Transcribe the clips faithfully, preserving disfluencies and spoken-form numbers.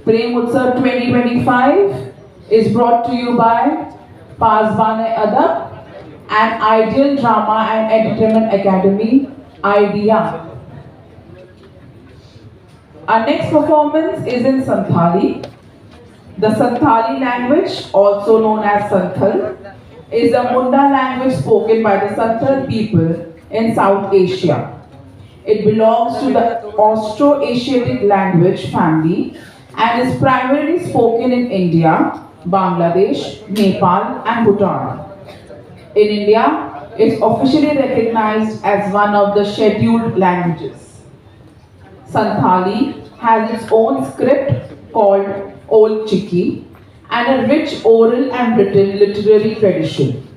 Prem Utsav twenty twenty-five is brought to you by Pazbane Adab and Ideal Drama and Entertainment Academy, Idea. Our next performance is in Santhali. The Santhali language, also known as Santhal, is a Munda language spoken by the Santhal people in South Asia. It belongs to the Austro-Asiatic language family and is primarily spoken in India, Bangladesh, Nepal, and Bhutan. In India, it's officially recognized as one of the scheduled languages. Santhali has its own script called Ol Chiki and a rich oral and written literary tradition.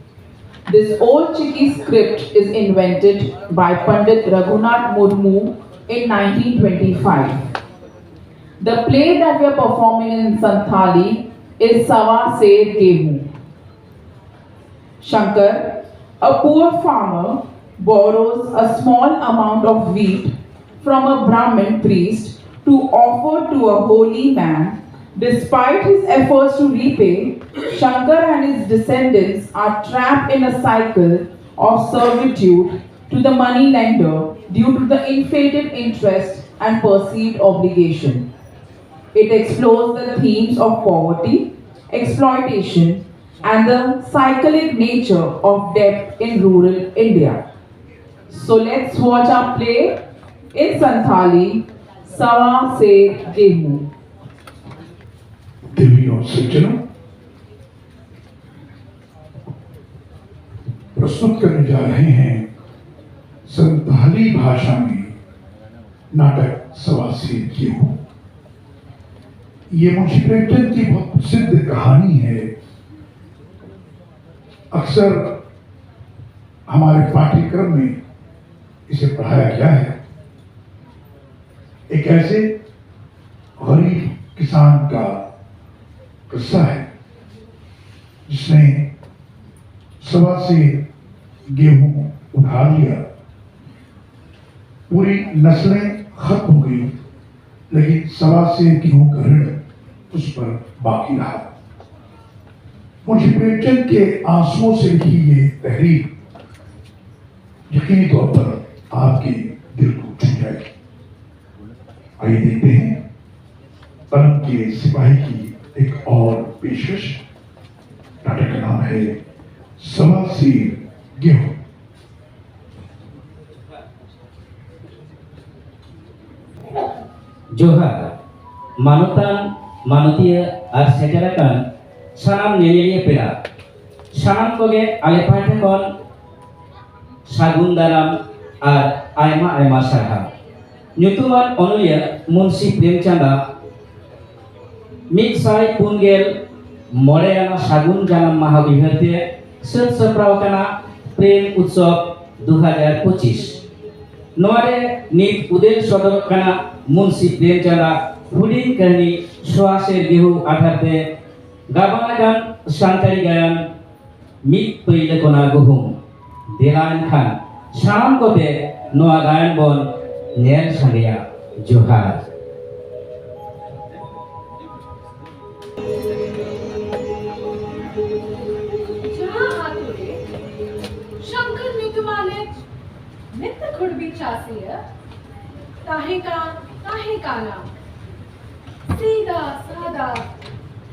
This Ol Chiki script is invented by Pandit Raghunath Murmu in nineteen twenty-five. The play that we are performing in Santhali is Sawa Ser Gehu. Shankar, a poor farmer, borrows a small amount of wheat from a Brahmin priest to offer to a holy man. Despite his efforts to repay, Shankar and his descendants are trapped in a cycle of servitude to the money lender due to the inflated interest and perceived obligation. It explores the themes of poverty, exploitation, and the cyclic nature of debt in rural India. So let's watch our play in Santhali, Sawa Se Gehu. देवी और सज्जनों, प्रस्तुत करने जा रहे हैं संथाली भाषा में नाटक सवा सेर गेहूं। ये मुंशी प्रेमचंद की बहुत प्रसिद्ध कहानी है। अक्सर हमारे पाठ्यक्रम में इसे पढ़ाया गया है। एक ऐसे गरीब किसान का किस्सा है जिसने सवा सेर गेहूं उधार लिया। पूरी नस्लें खत्म हो गई। लेकिन सवा सेर गेहूं का ऋण उस पर बाकी रहा। मुंशी प्रेमचंद के आंसुओं से लिखी ये तहरीर यकीनी तौर पर आपके दिल को छू जाएगी। आइए देखते हैं कलम के सिपाही की एक और पेशकश। नाटक का नाम है सवा सेर गेहूं। ᱡᱚᱦᱟᱨ᱾ ᱢᱟᱱᱚᱛᱟᱱ, ᱢᱟᱱᱚᱛᱤᱭᱟᱹ ᱟᱨ ᱥᱮᱴᱮᱨ ᱟᱠᱟᱱ ᱥᱟᱱᱟᱢ ᱧᱮᱧᱮᱞᱤᱭᱟᱹ ᱯᱮᱲᱟ, ᱥᱟᱱᱟᱢ ᱠᱚᱜᱮ ᱟᱞᱮ ᱯᱟᱦᱴᱟ ᱠᱷᱚᱱ ᱥᱟᱹᱜᱩᱱ ᱫᱟᱨᱟᱢ ᱟᱨ ᱟᱭᱢᱟ ᱟᱭᱢᱟ ᱥᱟᱨᱦᱟᱣ᱾ ᱧᱩᱛᱩᱢᱟᱱ ᱚᱱᱚᱞᱤᱭᱟᱹ ᱢᱩᱱᱥᱤ ᱯᱨᱮᱢᱪᱟᱸᱫᱽ ᱟᱜ ᱢᱤᱫ ᱥᱟᱭ ᱯᱩᱱ ᱜᱮᱞ ᱢᱚᱬᱮ ᱟᱱᱟᱜ ᱥᱟᱹᱜᱩᱱ ᱡᱟᱱᱟᱢ ᱢᱟᱦᱟ ᱩᱭᱦᱟᱹᱨ ᱛᱮ ᱥᱟᱹᱛ ᱥᱟᱯᱲᱟᱣ ᱟᱠᱟᱱᱟ ᱯᱨᱮᱢ ᱩᱛᱥᱚᱵᱽ ᱫᱩ ᱦᱟᱡᱟᱨ ᱯᱚᱸᱪᱤᱥ᱾ ᱱᱚᱣᱟ ᱨᱮ ᱱᱤᱛ ᱩᱫᱮᱞ ᱥᱚᱫᱚᱨᱚᱜ ᱠᱟᱱᱟ ᱢᱩᱱᱥᱤ ᱯᱨᱮᱢᱪᱟᱸᱫᱽ ᱟᱜ ᱦᱩᱰᱤᱧ ᱠᱟᱹᱦᱱᱤ ᱥᱚᱣᱟ ᱥᱮᱨ ᱜᱮᱦᱩ ᱟᱫᱷᱟᱨ ᱛᱮ ᱜᱟᱵᱟᱱ ᱟᱠᱟᱱ ᱥᱟᱱᱛᱟᱲᱤ ᱜᱟᱭᱟᱱ ᱢᱤᱫ ᱯᱟᱹᱭᱞᱟᱹ ᱠᱚᱱᱟ ᱜᱩᱦᱩᱢ᱾ ᱫᱮᱞᱟ ᱮᱱᱠᱷᱟᱱ ᱥᱟᱱᱟᱢ ᱠᱚᱛᱮ ᱱᱚᱣᱟ ᱜᱟᱭᱟᱱ ᱵᱚᱱ ᱧᱮᱞ ᱥᱟᱸᱜᱮᱭᱟ᱾ ᱡᱚᱦᱟᱨ᱾ ᱡᱟᱦᱟᱸ ᱟᱛᱳ ᱨᱮ ᱥᱚᱝᱠᱚᱨ ᱧᱩᱛᱩᱢᱟᱱᱤᱡ ᱢᱤᱫ ᱠᱩᱲᱢᱤ ᱪᱟᱹᱥᱤᱭᱟᱹ ᱛᱟᱦᱮᱸ ᱠᱟᱱ ᱛᱟᱦᱮᱸ ᱠᱟᱱᱟ᱾ ᱥᱤᱫᱟ ᱥᱟᱫᱟ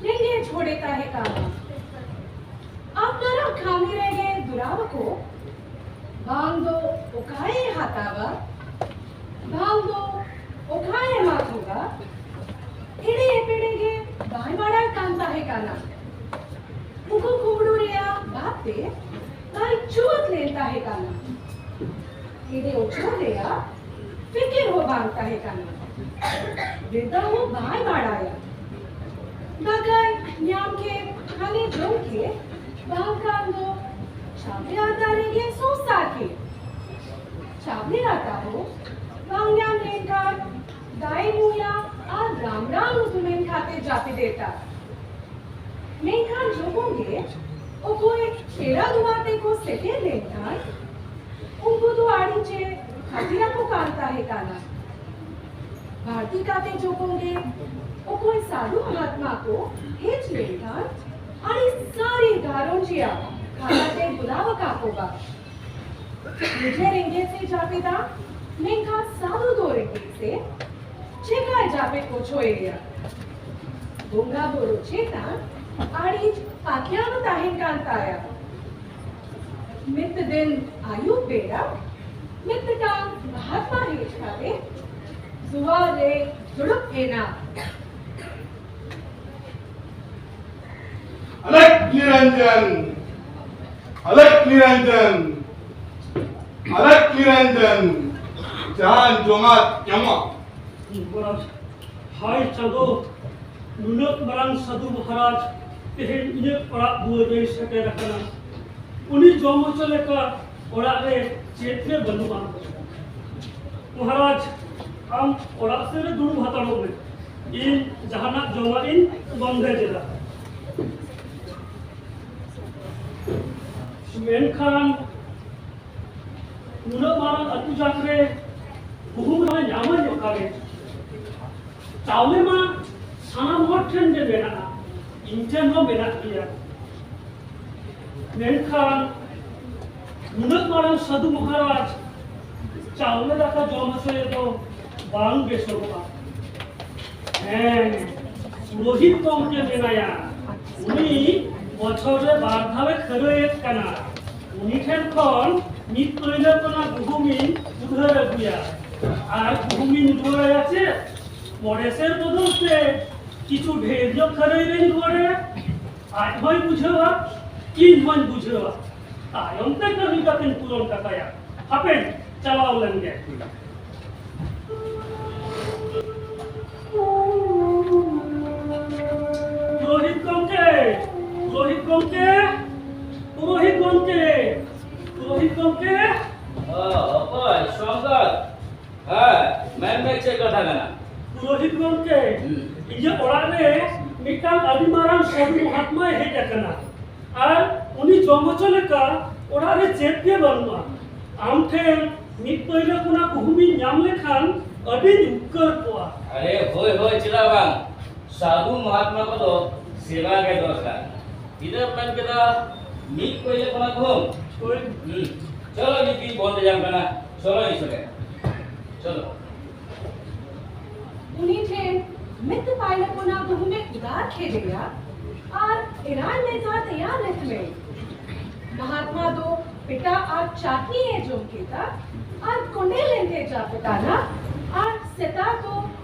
ᱨᱮᱸᱜᱮᱡ ᱦᱚᱲᱮ ᱛᱟᱦᱮᱸ ᱠᱟᱱᱟ᱾ ᱟᱯᱱᱟᱨᱟᱜ ᱠᱟᱹᱢᱤ ᱨᱮᱜᱮ ᱫᱩᱨᱟᱣ ᱠᱚ ᱵᱟᱝ ᱫᱚ ᱚᱠᱟᱭᱮ ᱦᱟᱛᱟᱣᱟ, ᱵᱟᱝ ᱫᱚ ᱚᱠᱟᱭ ᱮᱢᱟ ᱠᱚᱣᱟ, ᱮᱲᱮ ᱮᱯᱮᱲᱮ ᱜᱮ ᱵᱟᱭ ᱵᱟᱲᱟᱭ ᱠᱟᱱ ᱛᱟᱦᱮᱸ ᱠᱟᱱᱟ᱾ ᱩᱠᱩ ᱠᱩᱢᱵᱽᱲᱩ ᱨᱮᱭᱟᱜ ᱵᱟᱫ ᱛᱮ ᱵᱟᱭ ᱪᱩᱣᱟᱹᱛ ᱞᱮᱱ ᱛᱟᱦᱮᱸ ᱠᱟᱱᱟ᱾ ᱮᱲᱮ ᱚᱪᱚᱜ ᱨᱮᱭᱟᱜ ᱯᱷᱤᱠᱤᱨ ᱦᱚᱸ ᱵᱟᱝ ᱛᱟᱦᱮᱸ ᱠᱟᱱᱟ᱾ ᱵᱮᱫᱟ ᱦᱚᱸ ᱵᱟᱭ ᱵᱟᱲᱟᱭᱟ᱾ ᱫᱟᱠᱟᱭ ᱧᱟᱢ ᱠᱮᱫ ᱠᱷᱟᱱᱮ ᱡᱚᱢ ᱠᱮᱫ, ᱵᱟᱝᱠᱷᱟᱱ ᱫᱚ ᱪᱟᱣᱞᱮ ᱟᱨ ᱫᱟᱨᱮ ᱜᱮ ᱥᱚᱝᱥᱟᱨ ᱠᱮᱫ᱾ ᱪᱟᱣᱞᱮ ᱟᱛᱟ ᱦᱚᱸ ᱵᱟᱝ ᱧᱟᱢ ᱞᱮᱱᱠᱷᱟᱱ ᱫᱟᱜ ᱮ ᱧᱩᱭᱟ ᱟᱨ ᱨᱟᱢ ᱨᱟᱢ ᱩᱛᱩ ᱢᱮᱱ ᱠᱟᱛᱮ ᱡᱟᱹᱯᱤᱫ ᱮᱫᱟ᱾ ᱢᱮᱱᱠᱷᱟᱱ ᱡᱚᱠᱷᱚᱱ ᱜᱮ ᱚᱠᱚᱭ ᱯᱮᱲᱟ ᱫᱩᱣᱟᱨ ᱛᱮᱠᱚ ᱥᱮᱴᱮᱨ ᱞᱮᱱᱠᱷᱟᱱ ᱩᱱᱠᱩ ᱫᱚ ᱟᱹᱰᱤ ᱪᱮ ᱠᱷᱟᱹᱛᱤᱨ ᱟᱠᱚ ᱠᱟᱱ ᱛᱟᱦᱮᱸ ᱠᱟᱱᱟ᱾ ᱵᱟᱹᱲᱛᱤ ᱠᱟᱛᱮ ᱡᱚᱠᱷᱚᱱ ᱜᱮ ᱚᱠᱚᱭ ᱥᱟᱹᱫᱷᱩ ᱢᱟᱦᱟᱛᱢᱟ ᱠᱚ ᱦᱮᱡ ᱞᱮᱱᱠᱷᱟᱱ ᱟᱹᱰᱤ ᱥᱟᱹᱨᱤ ᱜᱷᱟᱨᱚᱸᱡᱽ ᱨᱮᱭᱟᱜ ᱠᱷᱟᱛᱟ ᱛᱮ ᱵᱩᱞᱟᱣ ᱟᱠᱟᱫ ᱠᱚᱣᱟ᱾ ᱱᱤᱡᱮ ᱨᱮᱸᱜᱮᱡ ᱥᱮ ᱡᱟᱹᱯᱤᱫᱟ, ᱢᱮᱱᱠᱷᱟᱱ ᱥᱟᱹᱫᱷᱩ ᱫᱚ ᱨᱮᱸᱜᱮᱡ ᱥᱮ ᱪᱮᱠᱟᱭ ᱡᱟᱹᱯᱤᱫ ᱦᱚᱪᱚᱭᱮᱭᱟ? ᱵᱚᱸᱜᱟ ᱵᱩᱨᱩ ᱪᱮᱛᱟᱱ ᱟᱹᱰᱤ ᱯᱟᱹᱛᱭᱟᱹᱣ ᱛᱟᱦᱮᱸ ᱠᱟᱱ ᱛᱟᱭᱟ᱾ ᱢᱤᱫ ᱫᱤᱱ ᱟᱹᱭᱩᱵ ᱵᱮᱲᱟ ᱢᱤᱫᱴᱟᱝ ᱢᱟᱦᱟᱛᱢᱟ ᱦᱮᱡ ᱠᱟᱛᱮ ᱫᱩᱣᱟᱨ ᱨᱮ ᱫᱩᱲᱩᱵ ᱮᱱᱟ᱾ ᱟᱞᱮᱠ ᱱᱤᱨᱚᱧᱡᱚᱱ, ᱟᱞᱮᱠ ᱱᱤᱨᱚᱧᱡᱚᱱ, ᱟᱞᱮᱠ ᱱᱤᱨᱚᱧᱡᱚᱱ, ᱡᱟᱦᱟᱱ ᱡᱚᱢᱟᱜ ᱧᱟᱢᱚᱜ? ᱢᱚᱦᱟᱨᱟᱡᱽ, ᱦᱟᱭ ᱪᱟᱸᱫᱚ, ᱱᱩᱱᱟᱹᱜ ᱢᱟᱨᱟᱝ ᱥᱟᱹᱫᱷᱩ ᱢᱚᱦᱟᱨᱟᱡᱽ ᱛᱮᱦᱮᱧ ᱤᱧᱟᱹᱜ ᱚᱲᱟᱜ ᱫᱩᱣᱟᱹᱨ ᱨᱮᱭ ᱥᱮᱴᱮᱨ ᱟᱠᱟᱱᱟ᱾ ᱩᱱᱤ ᱡᱚᱢ ᱦᱚᱪᱚ ᱞᱮᱠᱟ ᱚᱲᱟᱜ ᱨᱮ ᱪᱮᱫ ᱜᱮ ᱵᱟᱹᱱᱩᱜᱼᱟ᱾ ᱢᱚᱦᱟᱨᱟᱡᱽ, ᱟᱢ ᱚᱲᱟᱜ ᱥᱮᱫ ᱨᱮ ᱫᱩᱲᱩᱵ ᱦᱟᱛᱟᱲᱚᱜ ᱢᱮ, ᱤᱧ ᱡᱟᱦᱟᱱᱟᱜ ᱡᱚᱢᱟᱜ ᱤᱧ ᱵᱚᱱᱫᱮᱡ ᱮᱫᱟ᱾ ᱢᱮᱱᱠᱷᱟᱱ ᱱᱩᱱᱟᱹᱜ ᱢᱟᱨᱟᱝ ᱟᱹᱛᱩ ᱡᱟᱠ ᱨᱮ ᱜᱩᱦᱩᱢ ᱢᱟ ᱧᱟᱢᱟᱹᱧ ᱚᱠᱟᱨᱮ? ᱪᱟᱣᱞᱮ ᱢᱟ ᱥᱟᱱᱟᱢ ᱦᱚᱲ ᱴᱷᱮᱱ ᱜᱮ ᱢᱮᱱᱟᱜᱼᱟ, ᱤᱧ ᱴᱷᱮᱱ ᱦᱚᱸ ᱢᱮᱱᱟᱜ ᱜᱮᱭᱟ᱾ ᱢᱮᱱᱠᱷᱟᱱ ᱱᱩᱱᱟᱹᱜ ᱢᱟᱨᱟᱝ ᱥᱟᱹᱫᱷᱩ ᱢᱚᱦᱟᱨᱟᱡᱽ ᱪᱟᱣᱞᱮ ᱫᱟᱠᱟ ᱡᱚᱢ ᱦᱚᱪᱚᱭᱮ ᱫᱚ ᱵᱟᱝ ᱵᱮᱥᱚᱜᱚᱜᱼᱟ᱾ ᱦᱮᱸ, ᱯᱩᱨᱳᱦᱤᱛ ᱜᱚᱢᱠᱮ ᱢᱮᱱᱟᱭᱟ, ᱩᱱᱤ ᱵᱚᱪᱷᱚᱨ ᱨᱮ ᱵᱟᱨ ᱫᱷᱟᱣᱮ ᱠᱷᱟᱹᱨᱟᱹᱭᱮᱫ ᱠᱟᱱᱟ᱾ ᱩᱱᱤ ᱴᱷᱮᱱ ᱠᱷᱚᱱ ᱢᱤᱫ ᱯᱟᱹᱭᱞᱟᱹ ᱠᱷᱚᱱᱟᱜ ᱜᱩᱦᱩᱢᱤᱧ ᱩᱫᱷᱟᱹᱨ ᱟᱹᱜᱩᱭᱟ᱾ ᱟᱨ ᱜᱩᱦᱩᱢᱤᱧ ᱨᱩᱣᱟᱹᱲᱟᱭᱟ ᱪᱮᱫ? ᱢᱚᱬᱮ ᱥᱮᱨ ᱵᱚᱫᱚᱞ ᱛᱮ ᱠᱤᱪᱷᱩ ᱰᱷᱮᱨ ᱧᱚᱜ ᱠᱷᱟᱹᱨᱟᱹᱭ ᱨᱮᱧ ᱨᱩᱣᱟᱹᱲᱟᱭᱟ᱾ ᱟᱡ ᱦᱚᱸᱭ ᱵᱩᱡᱷᱟᱹᱣᱟ, ᱤᱧ ᱦᱚᱸᱧ ᱵᱩᱡᱷᱟᱹᱣᱟ᱾ ᱛᱟᱭᱚᱢ ᱛᱮ ᱠᱟᱹᱢᱤ ᱠᱟᱛᱮᱧ ᱯᱩᱨᱚᱱ ᱠᱟᱛᱟᱭᱟ᱾ ᱦᱟᱯᱮᱧ ᱪᱟᱞᱟᱣ ᱞᱮᱱ ᱜᱮ᱾ ᱯᱩᱨᱳᱦᱤᱛ ᱜᱚᱢᱠᱮ, ᱯᱩᱨᱳᱦᱤᱛ ᱜᱚᱢᱠᱮ, ᱯᱩᱨᱳᱦᱤᱛ ᱜᱚᱢᱠᱮ, ᱯᱩᱨᱳᱦᱤᱛ ᱜᱚᱢᱠᱮ᱾ ᱚ, ᱚᱠᱚᱭ? ᱥᱚᱝᱠᱚᱨ? ᱦᱮᱸ, ᱢᱮᱱ ᱢᱮ, ᱪᱮᱫ ᱠᱟᱛᱷᱟ ᱠᱟᱱᱟ? ᱯᱩᱨᱳᱦᱤᱛ ᱜᱚᱢᱠᱮ, ᱦᱩᱸ᱾ ᱤᱧᱟᱹᱜ ᱚᱲᱟᱜ ᱨᱮ ᱢᱤᱫᱴᱟᱝ ᱟᱹᱰᱤ ᱢᱟᱨᱟᱝ ᱥᱟᱹᱫᱷᱩ ᱢᱚᱦᱟᱛᱢᱟᱭ ᱦᱮᱡ ᱟᱠᱟᱱᱟ᱾ ᱟᱨ ᱩᱱᱤ ᱡᱚᱢ ᱦᱚᱪᱚ ᱞᱮᱠᱟ ᱚᱲᱟᱜ ᱨᱮ ᱪᱮᱫ ᱜᱮ ᱵᱟᱹᱱᱩᱜᱼᱟ᱾ ᱟᱢ ᱴᱷᱮᱱ ᱢᱤᱫ ᱯᱟᱹᱭᱞᱟᱹ ᱠᱷᱚᱱᱟᱜ ᱜᱩᱦᱩᱢᱤᱧ ᱧᱟᱢ ᱞᱮᱠᱷᱟᱱ ᱟᱹᱰᱤᱧ ᱩᱯᱠᱟᱹᱨ ᱠᱚᱜᱼᱟ᱾ ᱟᱨᱮ ᱦᱳᱭ ᱦᱳᱭ, ᱪᱮᱫᱟᱜ ᱵᱟᱝ? ᱥᱟᱫᱷᱩ ᱢᱚᱦᱟᱛᱢᱟ ᱠᱚᱫᱚ ᱥᱮᱵᱟ ᱜᱮ ᱫᱚᱨᱠᱟᱨ᱾ ᱛᱤᱱᱟᱹᱜ ᱢᱮᱱ ᱠᱮᱫᱟ, ᱢᱤᱫ ᱯᱟᱹᱭᱞᱟᱹ ᱠᱷᱚᱱᱟᱜ ᱜᱩᱦᱩᱢ? ᱦᱳᱭ᱾ ᱦᱩᱸ᱾ ᱪᱚᱞᱚ, ᱱᱤᱛ ᱤᱧ ᱵᱚᱱᱫᱮᱡᱟᱢ ᱠᱟᱱᱟ᱾ ᱪᱚᱞᱚ, ᱤᱧ ᱥᱚᱸᱜᱮ ᱪᱚᱞᱚ᱾ ᱩᱱᱤ ᱴᱷᱮᱱ ᱢᱤᱫ ᱯᱟᱭᱞᱟ ᱠᱷᱚᱱᱟᱜ ᱜᱩᱦᱩᱢᱮ ᱩᱫᱷᱟᱨ ᱠᱮᱫᱮᱭᱟ ᱟᱨ ᱮᱨᱟᱭ ᱢᱮᱛᱟ ᱫᱮᱭᱟ, ᱞᱮᱫ ᱢᱮ᱾ ᱢᱚᱦᱟᱛᱢᱟ ᱫᱚ ᱯᱮᱴᱟ ᱟᱨ ᱪᱟᱴᱱᱤ ᱮ ᱡᱚᱢ ᱠᱮᱫᱟ ᱟᱨ ᱠᱚᱸᱰᱮᱞ ᱮᱱᱛᱮ ᱡᱟᱹᱯᱤᱫ ᱟᱱᱟ ᱟᱨ ᱥᱮᱛᱟᱜ ᱫᱚ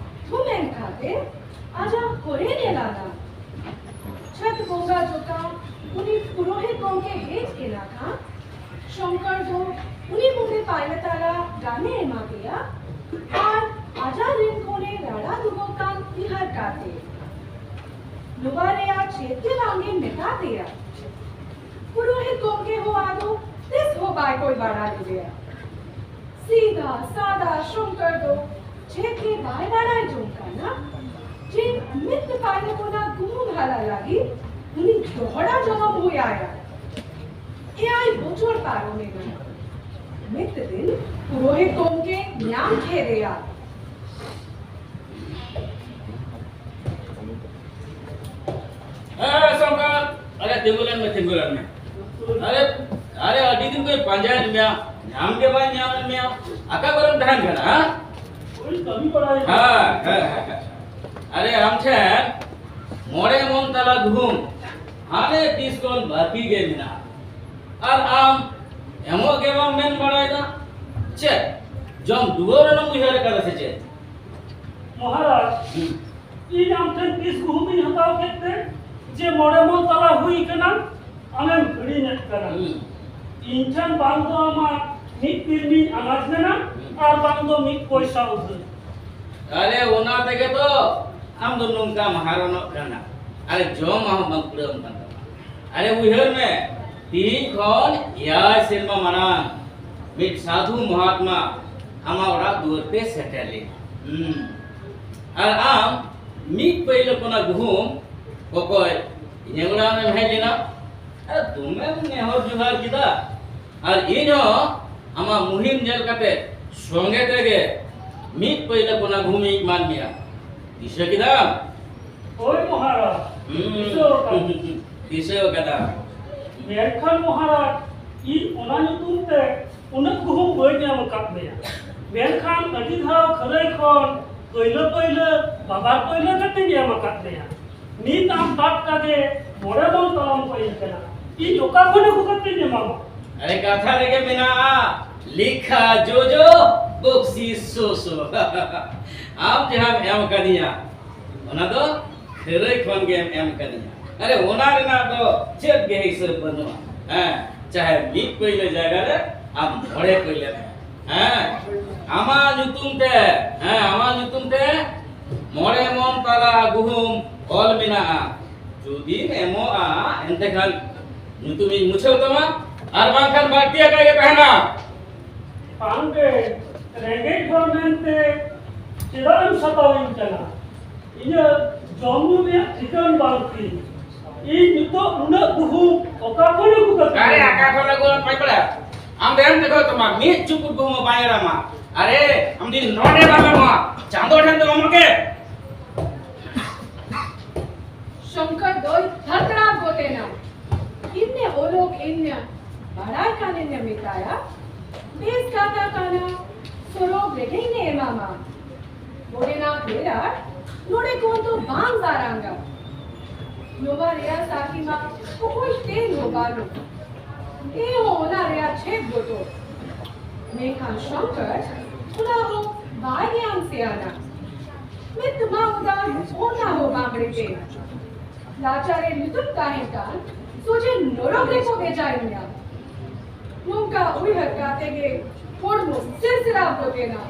ᱛᱷᱩᱢ ᱮᱱ ᱠᱟᱛᱮ ᱟᱡᱟᱜ ᱦᱚᱨᱮ ᱧᱮᱞ ᱟᱱᱟ᱾ ᱪᱷᱟᱛ ᱵᱚᱸᱜᱟ ᱡᱚᱠᱷᱟᱱ ᱩᱱᱤ ᱯᱩᱨᱳᱦᱤᱛ ᱜᱚᱢᱠᱮ ᱦᱮᱡ ᱮᱱᱟ ᱠᱷᱟᱱ, ᱥᱚᱝᱠᱚᱨ ᱫᱚ ᱩᱱᱤ ᱢᱩᱸᱰᱮ ᱯᱟᱭᱞᱟ ᱛᱟᱞᱟ ᱜᱟᱱᱮ ᱮᱢᱟ ᱫᱮᱭᱟ ᱟᱨ ᱟᱡᱟᱜ ᱨᱤᱱ ᱠᱚᱨᱮ ᱨᱟᱲᱟ ᱫᱩᱜᱚ ᱠᱟᱱ ᱩᱭᱦᱟᱹᱨ ᱠᱟᱛᱮ᱾ ᱱᱚᱣᱟ ᱨᱮᱭᱟᱜ ᱪᱮᱫ ᱜᱮ ᱵᱟᱝ ᱮ ᱢᱮᱛᱟ ᱫᱮᱭᱟ᱾ ᱯᱩᱨᱳᱦᱤᱛ ᱜᱚᱢᱠᱮ ᱦᱚᱸ ᱟᱫᱚ ᱛᱤᱥ ᱦᱚᱸ ᱵᱟᱭ ᱠᱚᱭ ᱵᱟᱲᱟ ᱞᱮᱫᱮᱭᱟ᱾ ᱥᱤᱫᱷᱟ ᱥᱟᱫᱟ ᱥᱚᱝᱠᱚᱨ ᱫᱚ ᱪᱮᱫ ᱜᱮ ᱵᱟᱭ ᱵᱟᱲᱟᱭ ᱡᱚᱝ ᱠᱟᱱᱟ ᱡᱮ ᱢᱤᱫ ᱯᱟᱭᱞᱟ ᱠᱷᱚᱱᱟᱜ ᱜᱩᱦᱩᱢ ᱦᱟᱞᱟ ᱞᱟᱹᱜᱤᱫ ᱩᱱᱤ ᱫᱚᱦᱲᱟ ᱡᱚᱱᱚᱢ ᱦᱩᱭ ᱟᱭᱟ᱾ ᱮᱭᱟᱭ ᱵᱚᱪᱷᱚᱨ ᱯᱟᱨᱚᱢ ᱮᱱᱟ᱾ ᱢᱤᱫ ᱫᱤᱱ ᱯᱩᱨᱳᱦᱤᱛ ᱜᱚᱢᱠᱮ ᱧᱟᱢ ᱠᱮᱫᱮᱭᱟ᱾ ᱦᱮᱸ, ᱥᱚᱝᱠᱚᱨ, ᱟᱨᱮ ᱛᱤᱸᱜᱩ ᱞᱮᱱ ᱢᱮ, ᱛᱤᱸᱜᱩ ᱞᱮᱱ ᱢᱮ᱾ ᱟᱨᱮ, ᱟᱨᱮ, ᱟᱹᱰᱤ ᱫᱤᱱ ᱠᱷᱚᱱ ᱯᱟᱸᱡᱟᱭᱮᱫ ᱢᱮᱭᱟ, ᱧᱟᱢ ᱜᱮ ᱵᱟᱹᱧ ᱧᱟᱢᱮᱫ ᱢᱮᱭᱟ᱾ ᱚᱠᱟ ᱠᱚᱨᱮᱢ ᱛᱟᱦᱮᱱ ᱠᱟᱱᱟ, ᱦᱮᱸ? ᱳᱭ ᱠᱟᱹᱢᱤ ᱵᱟᱲᱟᱭ᱾ ᱦᱮᱸ, ᱦᱮᱸ, ᱦᱮᱸ, ᱦᱮᱸ᱾ ᱟᱨᱮ, ᱟᱢ ᱴᱷᱮᱱ ᱢᱚᱬᱮ ᱢᱚᱱ ᱛᱟᱞᱟ ᱜᱩᱦᱩᱢ ᱦᱟᱱᱮ ᱛᱤᱥ ᱠᱷᱚᱱ ᱵᱟᱹᱠᱤ ᱜᱮ ᱢᱮᱱᱟᱜᱼᱟ᱾ ᱟᱨ ᱟᱢ ᱮᱢᱚᱜ ᱜᱮ ᱵᱟᱢ ᱢᱮᱱ ᱵᱟᱲᱟᱭᱮᱫᱟ᱾ ᱪᱮᱫ? ᱡᱚᱢ ᱰᱩᱵᱟᱹᱣ ᱨᱮᱱᱟᱜ ᱩᱭᱦᱟᱹᱨ ᱟᱠᱟᱫᱟ ᱥᱮ ᱪᱮᱫ? ᱢᱚᱦᱟᱨᱟᱡᱽ, ᱦᱩᱸ᱾ ᱤᱧ ᱟᱢ ᱴᱷᱮᱱ ᱛᱤᱥ ᱜᱩᱦᱩᱢᱤᱧ ᱦᱟᱛᱟᱣ ᱠᱮᱫ ᱛᱮ ᱡᱮ ᱢᱚᱬᱮ ᱢᱚᱱ ᱛᱟᱞᱟ ᱦᱩᱭ ᱠᱟᱱᱟ, ᱟᱢᱮᱢ ᱦᱤᱲᱤᱧᱮᱫ ᱠᱟᱱᱟ᱾ ᱦᱩᱸ᱾ ᱤᱧ ᱴᱷᱮᱱ ᱵᱟᱝ ᱫᱚ ᱟᱢᱟᱜ ᱢᱤᱫ ᱛᱤᱞᱢᱤᱧ ᱟᱱᱟᱡ ᱢᱮᱱᱟᱜ, ᱦᱩᱸ᱾ ᱟᱨ ᱵᱟᱝ ᱫᱚ ᱢᱤᱫ ᱯᱚᱭᱥᱟ ᱩᱫᱷᱟᱹᱨ᱾ ᱟᱨᱮ, ᱚᱱᱟ ᱛᱮᱜᱮ ᱛᱚ ᱟᱢ ᱫᱚ ᱱᱚᱝᱠᱟᱢ ᱦᱟᱨᱚᱱᱚᱜ ᱠᱟᱱᱟ᱾ ᱟᱨᱮ, ᱡᱚᱢ ᱦᱚᱸ ᱵᱟᱝ ᱠᱩᱲᱟᱹᱣ ᱟᱢ ᱠᱟᱱ ᱛᱟᱢᱟ᱾ ᱟᱨᱮ, ᱩᱭᱦᱟᱹᱨ ᱢᱮ, ᱛᱤᱦᱤᱧ ᱠᱷᱚᱱ ᱮᱭᱟᱭ ᱥᱮᱨᱢᱟ ᱢᱟᱲᱟᱝ ᱢᱤᱫ ᱥᱟᱫᱷᱩ ᱢᱚᱦᱟᱛᱢᱟ ᱟᱢᱟᱜ ᱚᱲᱟᱜ ᱫᱩᱣᱟᱹᱨ ᱛᱮ ᱥᱮᱴᱮᱨ ᱞᱮᱱᱟ᱾ ᱦᱩᱸ᱾ ᱟᱨ ᱟᱢ ᱢᱤᱫ ᱯᱟᱹᱭᱞᱟᱹ ᱠᱚᱱᱟ ᱜᱩᱦᱩᱢ ᱠᱚᱠᱚᱭ ᱤᱧᱟᱹᱜ ᱚᱲᱟᱜ ᱮᱢ ᱦᱮᱡ ᱞᱮᱱᱟ᱾ ᱟᱨ ᱫᱚᱢᱮᱢ ᱱᱮᱦᱚᱨ ᱡᱚᱦᱟᱨ ᱠᱮᱫᱟ᱾ ᱟᱨ ᱤᱧ ᱦᱚᱸ ᱟᱢᱟᱜ ᱢᱩᱦᱤᱢ ᱧᱮᱞ ᱠᱟᱛᱮ ᱥᱚᱸᱜᱮ ᱛᱮᱜᱮ ᱢᱤᱫ ᱯᱟᱹᱭᱞᱟᱹ ᱠᱚᱱᱟ ᱜᱩᱦᱩᱢᱤᱧ ᱮᱢᱟᱫ ᱢᱮᱭᱟ᱾ ᱫᱤᱥᱟᱹ ᱠᱮᱫᱟᱢ? ᱦᱳᱭ ᱢᱚᱦᱟᱨᱟᱡᱽ, ᱦᱩᱸ᱾ ᱫᱤᱥᱟᱹ ᱟᱠᱟᱫ᱾ ᱫᱤᱥᱟᱹ ᱟᱠᱟᱫᱟ᱾ ᱢᱮᱱᱠᱷᱟᱱ ᱢᱚᱦᱟᱨᱟᱡᱽ, ᱤᱧ ᱚᱱᱟ ᱧᱩᱛᱩᱢ ᱛᱮ ᱩᱱᱟᱹᱜ ᱜᱩᱦᱩᱢ ᱵᱟᱹᱧ ᱮᱢ ᱟᱠᱟᱫ ᱢᱮᱭᱟ᱾ ᱢᱮᱱᱠᱷᱟᱱ ᱟᱹᱰᱤ ᱫᱷᱟᱣ ᱠᱷᱟᱹᱨᱟᱹᱭ ᱠᱷᱚᱱ ᱯᱟᱹᱭᱞᱟᱹ ᱯᱟᱹᱭᱞᱟᱹ ᱵᱟᱵᱟᱨ ᱯᱟᱹᱭᱞᱟᱹ ᱠᱟᱛᱮᱧ ᱮᱢ ᱟᱠᱟᱫ ᱢᱮᱭᱟ᱾ ᱱᱤᱛ ᱟᱢ ᱴᱟᱴᱠᱟ ᱜᱮ ᱢᱚᱬᱮ ᱢᱚᱱ ᱛᱟᱞᱟᱢ ᱠᱚᱭᱤᱧ ᱠᱟᱱᱟ᱾ ᱤᱧ ᱚᱠᱟ ᱠᱷᱚᱱ ᱟᱹᱜᱩ ᱠᱟᱛᱮᱧ ᱮᱢᱟᱢᱟ? ᱟᱨᱮ, ᱠᱟᱛᱷᱟ ᱨᱮᱜᱮ ᱢᱮᱱᱟᱜᱼᱟ, ᱞᱮᱠᱷᱟ ᱡᱚᱡᱚ, ᱵᱚᱠᱥᱤᱥ ᱥᱚᱥᱚ᱾ ᱟᱢ ᱡᱟᱦᱟᱸᱢ ᱮᱢ ᱠᱟᱫᱤᱧᱟ, ᱚᱱᱟ ᱫᱚ ᱠᱷᱟᱹᱨᱟᱹᱭ ᱠᱷᱚᱱ ᱜᱮᱢ ᱮᱢ ᱠᱟᱫᱤᱧᱟ᱾ ᱟᱨᱮ, ᱚᱱᱟ ᱨᱮᱱᱟᱜ ᱫᱚ ᱪᱮᱫ ᱜᱮ ᱦᱤᱥᱟᱹᱵ ᱵᱟᱹᱱᱩᱜᱼᱟ᱾ ᱦᱮᱸ, ᱪᱟᱦᱮ ᱢᱤᱫ ᱯᱟᱹᱭᱞᱟᱹ ᱡᱟᱭᱜᱟ ᱨᱮ ᱟᱢ ᱢᱚᱬᱮ ᱯᱟᱹᱭᱞᱟᱹ ᱢᱮ᱾ ᱦᱮᱸ, ᱟᱢᱟᱜ ᱧᱩᱛᱩᱢ ᱛᱮ, ᱦᱮᱸ, ᱟᱢᱟᱜ ᱧᱩᱛᱩᱢ ᱛᱮ ᱢᱚᱬᱮ ᱢᱚᱱ ᱛᱟᱞᱟ ᱜᱩᱦᱩᱢ ᱚᱞ ᱢᱮᱱᱟᱜᱼᱟ᱾ ᱡᱩᱫᱤᱢ ᱮᱢᱚᱜᱼᱟ, ᱮᱱᱛᱮ ᱠᱷᱟᱱ ᱧᱩᱛᱩᱢᱤᱧ ᱢᱩᱪᱷᱟᱹᱣ ᱛᱟᱢᱟ, ᱟᱨ ᱵᱟᱝᱠᱷᱟᱱ ᱵᱟᱹᱲᱛᱤ ᱟᱠᱟᱭ ᱜᱮ ᱛᱟᱦᱮᱱᱟ᱾ ᱵᱟᱝ ᱜᱮ, ᱨᱮᱸᱜᱮᱡ ᱦᱚᱲ ᱢᱮᱱᱛᱮ ᱪᱮᱫᱟᱜ ᱮᱢ ᱥᱟᱛᱟᱣᱤᱧ ᱠᱟᱱᱟ? ᱤᱧᱟᱹᱜ ᱡᱚᱢ ᱧᱩ ᱨᱮᱭᱟᱜ ᱴᱷᱤᱠᱟᱹᱱ ᱵᱟᱝ ᱛᱤᱧ᱾ ᱤᱧ ᱱᱤᱛᱚᱜ ᱩᱱᱟᱹᱜ ᱜᱩᱦᱩᱢ ᱚᱠᱟ ᱠᱷᱚᱱ ᱟᱹᱜᱩ ᱠᱟᱛᱮ? ᱟᱨᱮ, ᱚᱠᱟ ᱠᱷᱚᱱ ᱟᱹᱜᱩ? ᱯᱟᱸᱪ ᱯᱟᱲᱟ᱾ ᱟᱢ ᱫᱚ ᱮᱢ ᱛᱮᱠᱚ ᱛᱟᱢᱟ, ᱢᱤᱫ ᱪᱩᱯᱩᱫ ᱜᱩᱦᱩᱢ ᱦᱚᱸ ᱵᱟᱭ ᱮᱨᱟᱢᱟ᱾ ᱟᱨᱮ, ᱟᱢ ᱡᱩᱫᱤ ᱱᱚᱰᱮ ᱵᱟᱢ ᱮᱢᱚᱜᱼᱟ, ᱪᱟᱸᱫᱚ ᱴᱷᱮᱱ ᱫᱚ ᱮᱢᱚᱜ ᱜᱮ᱾ ᱥᱚᱝᱠᱚᱨ ᱫᱚᱭ ᱛᱷᱟᱨᱛᱷᱟᱲᱟᱣ ᱜᱚᱫ ᱮᱱᱟ᱾ ᱤᱧ ᱚᱞᱚᱜ ᱤᱧ ᱵᱟᱲᱟᱭ ᱠᱟᱱ ᱤᱧ ᱢᱮᱛᱟᱭᱟ, ᱵᱮᱥ ᱠᱟᱛᱷᱟ ᱠᱟᱱᱟ, ᱥᱚᱨᱚᱜ ᱨᱮᱜᱮ ᱤᱧ ᱮᱢᱟᱢᱟ᱾ ᱵᱚᱰᱮᱱᱟᱜ ᱵᱮᱲᱟ ᱱᱚᱰᱮ ᱠᱷᱚᱱ ᱫᱚ ᱵᱟᱝ ᱢᱟᱨᱟᱝᱟ᱾ ᱱᱚᱣᱟ ᱨᱮᱭᱟᱜ ᱥᱟᱹᱠᱷᱤ ᱢᱟ ᱚᱠᱚᱭ ᱴᱷᱮᱱ ᱦᱚᱸ ᱵᱟᱹᱱᱩᱜ᱾ ᱮ ᱦᱚᱸ ᱚᱱᱟ ᱨᱮᱭᱟᱜ ᱪᱷᱮᱫ ᱵᱚᱛᱚᱨ᱾ ᱢᱮᱱᱠᱷᱟᱱ ᱥᱚᱝᱠᱚᱨ ᱚᱱᱟ ᱦᱚᱸ ᱵᱟᱭ ᱧᱟᱢ ᱥᱮᱭᱟᱱᱟ᱾ ᱢᱮᱫ ᱢᱟ ᱩᱫᱟᱹᱨ ᱚᱱᱟ ᱦᱚᱸ ᱵᱟᱝ ᱨᱮᱜᱮ᱾ ᱞᱟᱪᱟᱨᱮ ᱧᱩᱛᱩᱢ ᱛᱟᱦᱮᱸ ᱠᱟᱱ ᱥᱚᱡᱷᱮ ᱱᱚᱨᱚᱠ ᱨᱮᱠᱚ ᱵᱷᱮᱡᱟᱭᱮᱧᱟ᱾ ᱱᱚᱝᱠᱟ ᱩᱭᱦᱟᱹᱨ ᱠᱟᱛᱮ ᱜᱮ ᱦᱚᱲᱢᱚ ᱥᱤᱨᱥᱤᱨᱟᱣ ᱜᱚᱫ ᱮᱱᱟ᱾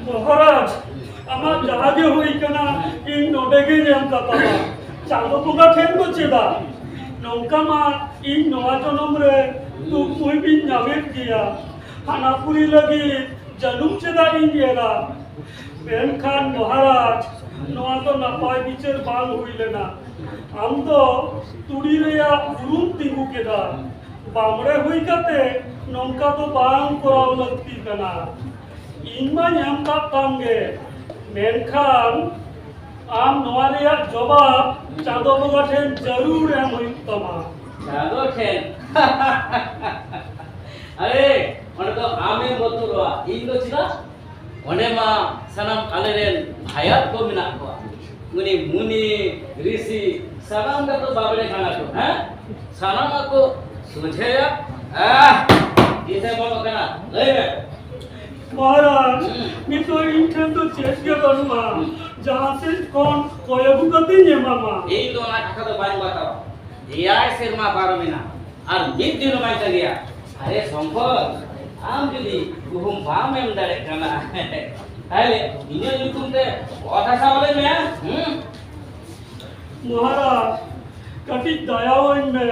ᱢᱚᱦᱟᱨᱟᱡᱽ, ᱟᱢᱟᱜ ᱡᱟᱦᱟᱸ ᱜᱮ ᱦᱩᱭ ᱠᱟᱱᱟ, ᱤᱧ ᱱᱚᱰᱮ ᱜᱮᱧ ᱮᱢ ᱠᱟᱛᱟᱢᱟ᱾ ᱪᱟᱸᱫᱚ ᱵᱚᱸᱜᱟ ᱴᱷᱮᱱ ᱫᱚ ᱪᱮᱫᱟᱜ? ᱱᱚᱝᱠᱟ ᱢᱟ ᱤᱧ ᱱᱚᱣᱟ ᱡᱚᱱᱚᱢ ᱨᱮ ᱫᱩᱠ ᱢᱩᱦᱤᱢ ᱤᱧ ᱧᱟᱢᱮᱫ ᱜᱮᱭᱟ᱾ ᱦᱟᱱᱟ ᱯᱩᱨᱤ ᱞᱟᱹᱜᱤᱫ ᱡᱟᱹᱱᱩᱢ ᱪᱮᱫᱟᱜ ᱤᱧ ᱮᱨᱟ? ᱢᱮᱱᱠᱷᱟᱱ ᱢᱚᱦᱟᱨᱟᱡᱽ, ᱱᱚᱣᱟ ᱫᱚ ᱱᱟᱯᱟᱭ ᱵᱤᱪᱟᱹᱨ ᱵᱟᱝ ᱦᱩᱭ ᱞᱮᱱᱟ᱾ ᱟᱢ ᱫᱚ ᱛᱩᱲᱤ ᱨᱮᱭᱟᱜ ᱵᱩᱨᱩᱢ ᱛᱤᱸᱜᱩ ᱠᱮᱫᱟ᱾ ᱵᱟᱢᱲᱮ ᱦᱩᱭ ᱠᱟᱛᱮ ᱱᱚᱝᱠᱟ ᱫᱚ ᱵᱟᱝ ᱠᱚᱨᱟᱣ ᱞᱟᱹᱠᱛᱤ ᱠᱟᱱᱟ᱾ ᱤᱧ ᱢᱟᱧ ᱮᱢ ᱠᱟᱜ ᱛᱟᱢ ᱜᱮ, ᱢᱮᱱᱠᱷᱟᱱ ᱟᱢ ᱱᱚᱣᱟ ᱨᱮᱭᱟᱜ ᱡᱚᱵᱟᱵ ᱪᱟᱸᱫᱚ ᱵᱚᱸᱜᱟ ᱴᱷᱮᱱ ᱡᱟᱹᱨᱩᱲ ᱮᱢ ᱦᱩᱭᱩᱜ ᱛᱟᱢᱟ᱾ ᱪᱟᱸᱫᱚ ᱴᱷᱮᱱ? ᱟᱨᱮ, ᱚᱸᱰᱮ ᱫᱚ ᱟᱢᱮᱢ ᱵᱚᱛᱚᱨᱚᱜᱼᱟ, ᱤᱧ ᱫᱚ ᱪᱮᱫᱟᱜ? ᱚᱸᱰᱮ ᱢᱟ ᱥᱟᱱᱟᱢ ᱟᱞᱮᱨᱮᱱ ᱵᱷᱟᱭᱟᱛ ᱠᱚ ᱢᱮᱱᱟᱜ ᱠᱚᱣᱟ᱾ ᱩᱱᱤ ᱢᱩᱱᱤ, ᱨᱤᱥᱤ, ᱥᱟᱱᱟᱢ ᱜᱮᱛᱚ ᱵᱟᱵᱲᱮ ᱠᱟᱱᱟ ᱠᱚ, ᱦᱮᱸ? ᱥᱟᱱᱟᱢᱟᱜ ᱠᱚ ᱥᱚᱡᱷᱮᱭᱟ᱾ ᱟᱦ! ᱛᱤᱥᱮ ᱵᱚᱞᱚᱜ ᱠᱟᱱᱟ? ᱞᱟᱹᱭ ᱢᱮ᱾ ᱢᱚᱦᱟᱨᱟᱡᱽ, ᱦᱩᱸ᱾ ᱱᱤᱛᱚᱜ ᱤᱧ ᱴᱷᱮᱱ ᱫᱚ ᱪᱮᱫ ᱜᱮ ᱵᱟᱹᱱᱩᱜᱼᱟ᱾ ᱦᱩᱸ᱾ ᱡᱟᱦᱟᱸ ᱥᱮᱫ ᱠᱷᱚᱱ ᱠᱚᱭ ᱟᱹᱜᱩ ᱠᱟᱛᱮᱧ ᱮᱢᱟᱢᱟ᱾ ᱤᱧ ᱫᱚ ᱚᱱᱟ ᱠᱟᱛᱷᱟ ᱫᱚ ᱵᱟᱹᱧ ᱵᱟᱛᱟᱣᱟ᱾ ᱮᱭᱟᱭ ᱥᱮᱨᱢᱟ ᱯᱟᱨᱚᱢᱮᱱᱟ, ᱟᱨ ᱢᱤᱫ ᱫᱤᱱ ᱦᱚᱸ ᱵᱟᱭ ᱛᱟᱸᱜᱤᱭᱟ᱾ ᱟᱨᱮ ᱥᱚᱝᱠᱚᱨ, ᱟᱢ ᱡᱩᱫᱤ ᱜᱩᱦᱩᱢ ᱵᱟᱢ ᱮᱢ ᱫᱟᱲᱮᱭᱟᱜ ᱠᱟᱱᱟ, ᱛᱟᱦᱞᱮ ᱤᱧᱟᱹᱜ ᱧᱩᱛᱩᱢ ᱛᱮ ᱚᱛ ᱦᱟᱥᱟ ᱚᱞᱟᱹᱧ ᱢᱮ᱾ ᱦᱩᱸ? ᱢᱚᱦᱟᱨᱟᱡᱽ, ᱠᱟᱹᱴᱤᱡ ᱫᱟᱭᱟᱣᱟᱹᱧ ᱢᱮ᱾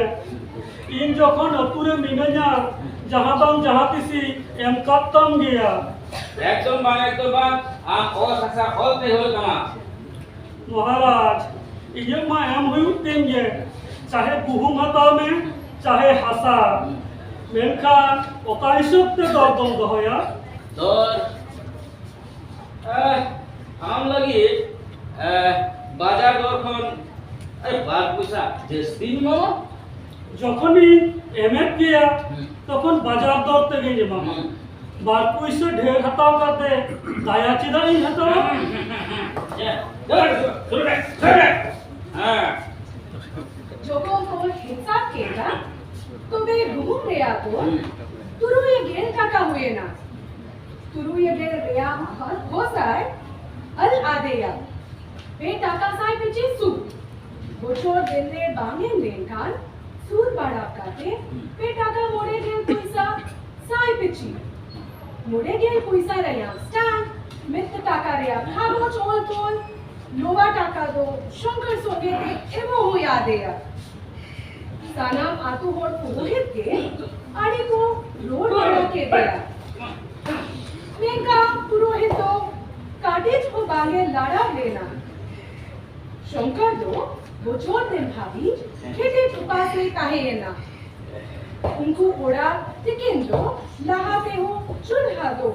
ᱤᱧ ᱡᱚᱠᱷᱚᱱ ᱟᱹᱛᱩ ᱨᱮ ᱢᱤᱱᱟᱹᱧᱟ, ᱡᱟᱦᱟᱸ ᱵᱟᱝ ᱡᱟᱦᱟᱸ ᱛᱤᱥᱤᱧ ᱮᱢ ᱠᱟᱜ ᱛᱟᱢ ᱜᱮᱭᱟ᱾ ᱮᱠᱫᱚᱢ ᱵᱟᱝ, ᱮᱠᱫᱚᱢ ᱵᱟᱝ᱾ ᱟᱢ ᱚᱛ ᱦᱟᱥᱟ ᱚᱞ ᱛᱮ ᱦᱩᱭᱩᱜ ᱛᱟᱢᱟ᱾ ᱢᱚᱦᱟᱨᱟᱡᱽ, ᱤᱧᱟᱹᱜ ᱢᱟ ᱮᱢ ᱦᱩᱭᱩᱜ ᱛᱤᱧ ᱜᱮ, ᱪᱟᱦᱮ ᱜᱩᱦᱩᱢ ᱦᱟᱛᱟᱣ ᱢᱮ, ᱪᱟᱦᱮ ᱦᱟᱥᱟ᱾ ᱢᱮᱱᱠᱷᱟᱱ ᱚᱠᱟ ᱦᱤᱥᱟᱹᱵ ᱛᱮ ᱫᱚᱨ ᱫᱚᱢ ᱫᱚᱦᱚᱭᱟ? ᱫᱚᱨ? ᱮ, ᱟᱢ ᱞᱟᱹᱜᱤᱫ, ᱮ, ᱵᱟᱡᱟᱨ ᱫᱚᱨ ᱠᱷᱚᱱ, ᱮ, ᱵᱟᱨ ᱯᱚᱭᱥᱟ ᱡᱟᱹᱥᱛᱤᱧ ᱮᱢᱟᱢᱟ᱾ ᱡᱚᱠᱷᱚᱱᱤᱧ ᱮᱢᱮᱫ ᱜᱮᱭᱟ, ᱦᱩᱸ᱾ ᱛᱚᱠᱷᱚᱱ ᱵᱟᱡᱟᱨ ᱫᱚᱨ ᱛᱮᱜᱮᱧ ᱮᱢᱟᱢᱟ᱾ ᱦᱩᱸ᱾ ᱵᱟᱨ ᱯᱩᱭᱥᱟᱹ ᱰᱷᱮᱨ ᱦᱟᱛᱟᱣ ᱠᱟᱛᱮ ᱫᱟᱭᱟ ᱪᱮᱫᱟᱜ ᱤᱧ ᱦᱟᱛᱟᱣᱟ? ᱦᱮᱸ᱾ ᱡᱚᱠᱷᱚᱱ ᱠᱚ ᱦᱤᱥᱟᱵ ᱠᱮᱫᱟ, ᱛᱚᱵᱮ ᱜᱩᱦᱩᱢ ᱨᱮᱭᱟᱜ ᱫᱚ ᱛᱩᱨᱩᱭ ᱜᱮᱞ ᱴᱟᱠᱟ ᱦᱩᱭᱮᱱᱟ᱾ ᱛᱩᱨᱩᱭ ᱜᱮᱞ ᱨᱮᱭᱟᱜ ᱜᱚᱥᱟᱭ ᱟᱞ ᱟᱫᱮᱭᱟ᱾ ᱯᱮ ᱴᱟᱠᱟ ᱥᱟᱭ ᱯᱤᱪᱷᱤ ᱥᱩᱫ᱾ ᱵᱚᱪᱷᱚᱨ ᱫᱤᱱ ᱨᱮ ᱵᱟᱝ ᱮᱢ ᱞᱮᱱᱠᱷᱟᱱ ᱥᱩᱫ ᱵᱟᱲᱟ ᱠᱟᱛᱮ ᱯᱮ ᱴᱟᱠᱟ ᱢᱚᱬᱮ ᱜᱮᱞ ᱯᱚᱭᱥᱟ ᱥᱟᱭ ᱯᱤᱪᱷᱤ᱾ ᱢᱚᱬᱮ ᱜᱮᱞ ᱯᱚᱭᱥᱟ ᱨᱮᱭᱟᱜ ᱥᱴᱟᱢᱯ, ᱢᱤᱫ ᱴᱟᱠᱟ ᱨᱮᱭᱟᱜ ᱠᱟᱜᱚᱡᱽ ᱚᱞ ᱛᱚᱞ, ᱱᱚᱣᱟ ᱴᱟᱠᱟ ᱫᱚ ᱥᱚᱝᱠᱚᱨ ᱥᱚᱸᱜᱮ ᱛᱮ ᱮᱢᱚᱜ ᱦᱩᱭ ᱟᱫᱮᱭᱟ᱾ ᱥᱟᱱᱟᱢ ᱟᱛᱳ ᱦᱚᱲ ᱯᱩᱨᱳᱦᱤᱛ ᱜᱮ ᱟᱹᱰᱤ ᱠᱚ ᱨᱚᱲ ᱵᱟᱲᱟ ᱠᱮᱫᱮᱭᱟ᱾ ᱢᱮᱱᱠᱷᱟᱱ ᱯᱩᱨᱳᱦᱤᱛ ᱫᱚ ᱠᱟᱹᱴᱤᱡ ᱦᱚᱸ ᱵᱟᱝ ᱮ ᱞᱟᱲᱟᱣ ᱞᱮᱱᱟ᱾ ᱥᱚᱝᱠᱚᱨ ᱫᱚ ᱵᱚᱪᱷᱚᱨ ᱫᱤᱱ ᱦᱟᱹᱵᱤᱡ ᱠᱷᱮᱛᱮ ᱩᱯᱟᱥ ᱨᱮ ᱛᱟᱦᱮᱸᱭᱮᱱᱟ᱾ ᱩᱱᱠᱩ ᱚᱲᱟᱜ ᱛᱤᱠᱤᱱ ᱫᱚ ᱞᱟᱦᱟ ᱛᱮᱦᱚᱸ ᱪᱩᱞᱦᱟᱹ ᱫᱚ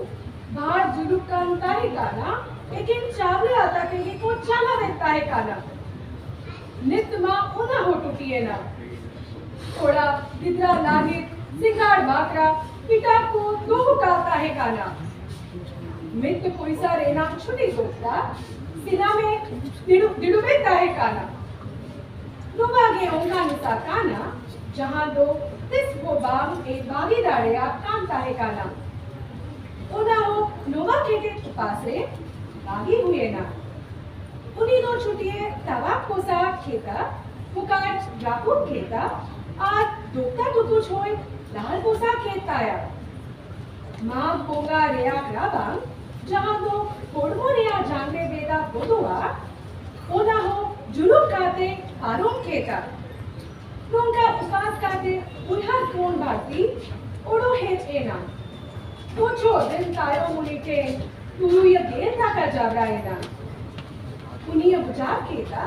ᱵᱟᱨ ᱡᱩᱞᱩᱜ ᱠᱟᱱ ᱛᱟᱦᱮᱸ ᱠᱟᱱᱟ, ᱮᱠᱮᱱ ᱪᱟᱣᱞᱮ ᱟᱛᱟ ᱛᱮᱜᱮ ᱠᱚ ᱪᱟᱞᱟᱣᱮᱫ ᱛᱟᱦᱮᱸ ᱠᱟᱱᱟ᱾ ᱱᱤᱛ ᱢᱟ ᱚᱱᱟ ᱦᱚᱸ ᱴᱩᱴᱤᱭᱮᱱᱟ᱾ ᱠᱚᱲᱟ ᱜᱤᱫᱽᱨᱟᱹ ᱞᱟᱹᱜᱤᱫ ᱥᱤᱸᱜᱟᱲ ᱵᱟᱠᱷᱨᱟ ᱯᱤᱴᱟ ᱠᱚ ᱫᱚᱦᱚ ᱠᱟᱜ ᱛᱟᱦᱮᱸ ᱠᱟᱱᱟ᱾ ᱢᱤᱫ ᱯᱚᱭᱥᱟ ᱨᱮᱱᱟᱜ ᱪᱷᱩᱴᱤ ᱜᱚᱴᱟ ᱥᱤᱱᱟᱢᱮ ᱫᱤᱲᱩᱵ ᱫᱤᱲᱩᱵᱮ ᱛᱟᱦᱮᱸ ᱠᱟᱱᱟ᱾ ᱱᱚᱣᱟ ᱜᱮ ᱚᱱᱠᱟᱱ ᱱᱮᱥᱟ ᱠᱟᱱᱟ, ᱡᱟᱦᱟᱸ ᱫᱚ ᱛᱤᱥ ᱦᱚᱸ ᱵᱟᱝ ᱮ ᱵᱟᱹᱜᱤ ᱫᱟᱲᱮᱭᱟᱜ ᱠᱟᱱ ᱛᱟᱦᱮᱸ ᱠᱟᱱᱟ᱾ ᱚᱱᱟ ᱦᱚᱸ ᱱᱚᱣᱟ ᱠᱮᱴᱮᱡ ᱩᱯᱟᱥ ᱨᱮ ᱵᱟᱹᱜᱤ ᱦᱩᱭᱮᱱᱟ᱾ ᱩᱱᱤ ᱫᱚ ᱪᱷᱩᱴᱤᱭᱮ ᱛᱟᱣᱟᱜ ᱯᱚᱥᱟᱠ ᱠᱮᱫᱟ, ᱯᱚᱠᱟᱴ ᱨᱟᱹᱯᱩᱫ ᱠᱮᱫᱟ ᱟᱨ ᱫᱚᱠᱛᱟ ᱴᱩᱠᱩᱡ ᱦᱚᱸᱭ ᱞᱟᱞ ᱯᱚᱥᱟᱠ ᱠᱮᱫ ᱛᱟᱭᱟ᱾ ᱢᱟᱜᱽ ᱵᱚᱸᱜᱟ ᱨᱮᱭᱟᱜ ᱨᱟᱵᱟᱝ, ᱡᱟᱦᱟᱸ ᱫᱚ ᱦᱚᱲᱢᱚ ᱨᱮᱭᱟᱜ ᱡᱟᱝ ᱨᱮ ᱵᱮᱫᱟ ᱜᱚᱫᱚᱜᱼᱟ, ᱚᱱᱟ ᱦᱚᱸ ᱡᱩᱞᱩᱜ ᱠᱟᱛᱮ ᱯᱟᱨᱚᱢ ᱠᱮᱫᱟ᱾ ᱱᱚᱝᱠᱟ ᱩᱯᱟᱥ ᱠᱟᱛᱮ ᱩᱭᱦᱟᱹᱨ ᱠᱷᱚᱱ ᱵᱟᱹᱲᱛᱤ ᱚᱰᱚᱠ ᱦᱮᱡ ᱮᱱᱟ᱾ ᱵᱚᱪᱷᱚᱨ ᱨᱮᱱ ᱛᱟᱭᱚᱢ ᱩᱱᱤ ᱴᱷᱮᱱ ᱛᱩᱨᱩᱭ ᱜᱮᱞ ᱴᱟᱠᱟ ᱡᱟᱣᱨᱟ ᱮᱱᱟ᱾ ᱩᱱᱤᱭ ᱵᱩᱡᱷᱟᱹᱣ ᱠᱮᱫᱟ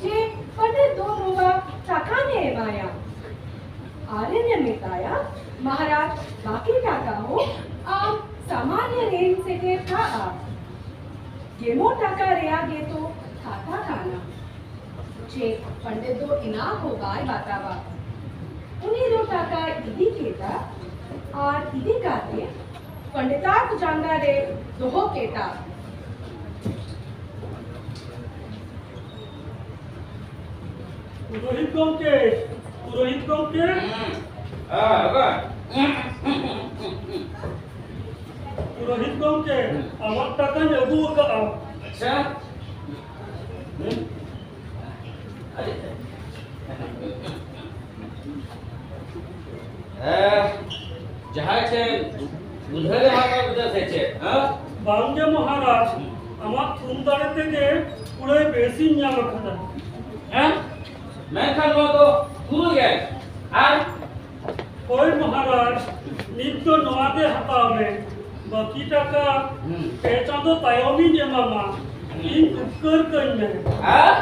ᱡᱮ ᱯᱚᱱᱰᱤᱛ ᱫᱚ ᱱᱚᱣᱟ ᱴᱟᱠᱟ ᱮ ᱮᱢᱟᱭᱟ᱾ ᱟᱨᱮ ᱢᱮᱛᱟᱭᱟ, ᱢᱚᱦᱟᱨᱟᱡᱽ, ᱵᱟᱹᱠᱤ ᱴᱟᱠᱟ ᱦᱚᱸ ᱟᱢ ᱥᱟᱢᱟᱱ ᱨᱮᱢ ᱥᱮᱴᱮᱨ ᱠᱟᱜᱼᱟ᱾ ᱡᱮᱢᱚᱱ ᱴᱟᱠᱟ ᱨᱮᱭᱟᱜ ᱜᱮᱛᱚ ᱠᱟᱛᱷᱟ ᱠᱟᱱᱟ᱾ ᱪᱮᱫ ᱯᱚᱱᱰᱤᱛ ᱫᱚ ᱮᱱᱟ ᱦᱚᱸ ᱵᱟᱭ ᱵᱟᱛᱟᱣᱟ᱾ ᱩᱱᱤ ᱫᱚ ᱴᱟᱠᱟᱭ ᱤᱫᱤ ᱠᱮᱫᱟ ᱟᱨ ᱤᱫᱤ ᱠᱟᱛᱮ ᱯᱚᱱᱰᱤᱛᱟᱜ ᱡᱟᱸᱜᱟ ᱨᱮ ᱫᱚᱦᱚ ᱠᱮᱫᱟ᱾ ᱯᱩᱨᱳᱦᱤᱛ ᱜᱚᱢᱠᱮ, ᱯᱩᱨᱳᱦᱤᱛ ᱜᱚᱢᱠᱮ᱾ ᱦᱮᱸ, ᱚᱠᱚᱭ? ᱯᱩᱨᱳᱦᱤᱛ ᱜᱚᱢᱠᱮ, ᱟᱢᱟᱜ ᱴᱟᱠᱟᱧ ᱟᱹᱜᱩ ᱟᱠᱟᱫᱼᱟ᱾ ᱟᱪᱪᱷᱟ᱾ ᱦᱮᱸ, ᱡᱟᱦᱟᱸᱭ ᱴᱷᱮᱱ ᱩᱫᱷᱟᱹᱨ ᱮᱢ ᱦᱟᱛᱟᱣ ᱠᱮᱫᱟ ᱥᱮ ᱪᱮᱫ? ᱦᱮᱸ? ᱵᱟᱝᱜᱮ ᱢᱚᱦᱟᱨᱟᱡᱽ, ᱟᱢᱟᱜ ᱛᱷᱩᱢ ᱫᱟᱲᱮ ᱛᱮᱜᱮ ᱠᱩᱲᱟᱹᱭ ᱵᱮᱥᱤᱧ ᱧᱟᱢ ᱟᱠᱟᱫᱟ᱾ ᱦᱮᱸ? ᱢᱮᱱᱠᱷᱟᱱ ᱱᱚᱣᱟ ᱫᱚ ᱛᱩᱞ ᱜᱮ᱾ ᱟᱨ ᱦᱳᱭ ᱢᱚᱦᱟᱨᱟᱡᱽ, ᱱᱤᱛ ᱫᱚ ᱱᱚᱣᱟ ᱜᱮ ᱦᱟᱛᱟᱣ ᱢᱮ᱾ ᱵᱟᱹᱠᱤ ᱴᱟᱠᱟ ᱦᱩᱸ᱾ ᱯᱮ ᱪᱟᱸᱫᱚ ᱛᱟᱭᱚᱢᱤᱧ ᱮᱢᱟᱢᱟ᱾ ᱤᱧ ᱩᱯᱠᱟᱹᱨ ᱠᱟᱹᱧ ᱢᱮ᱾ ᱦᱮᱸ?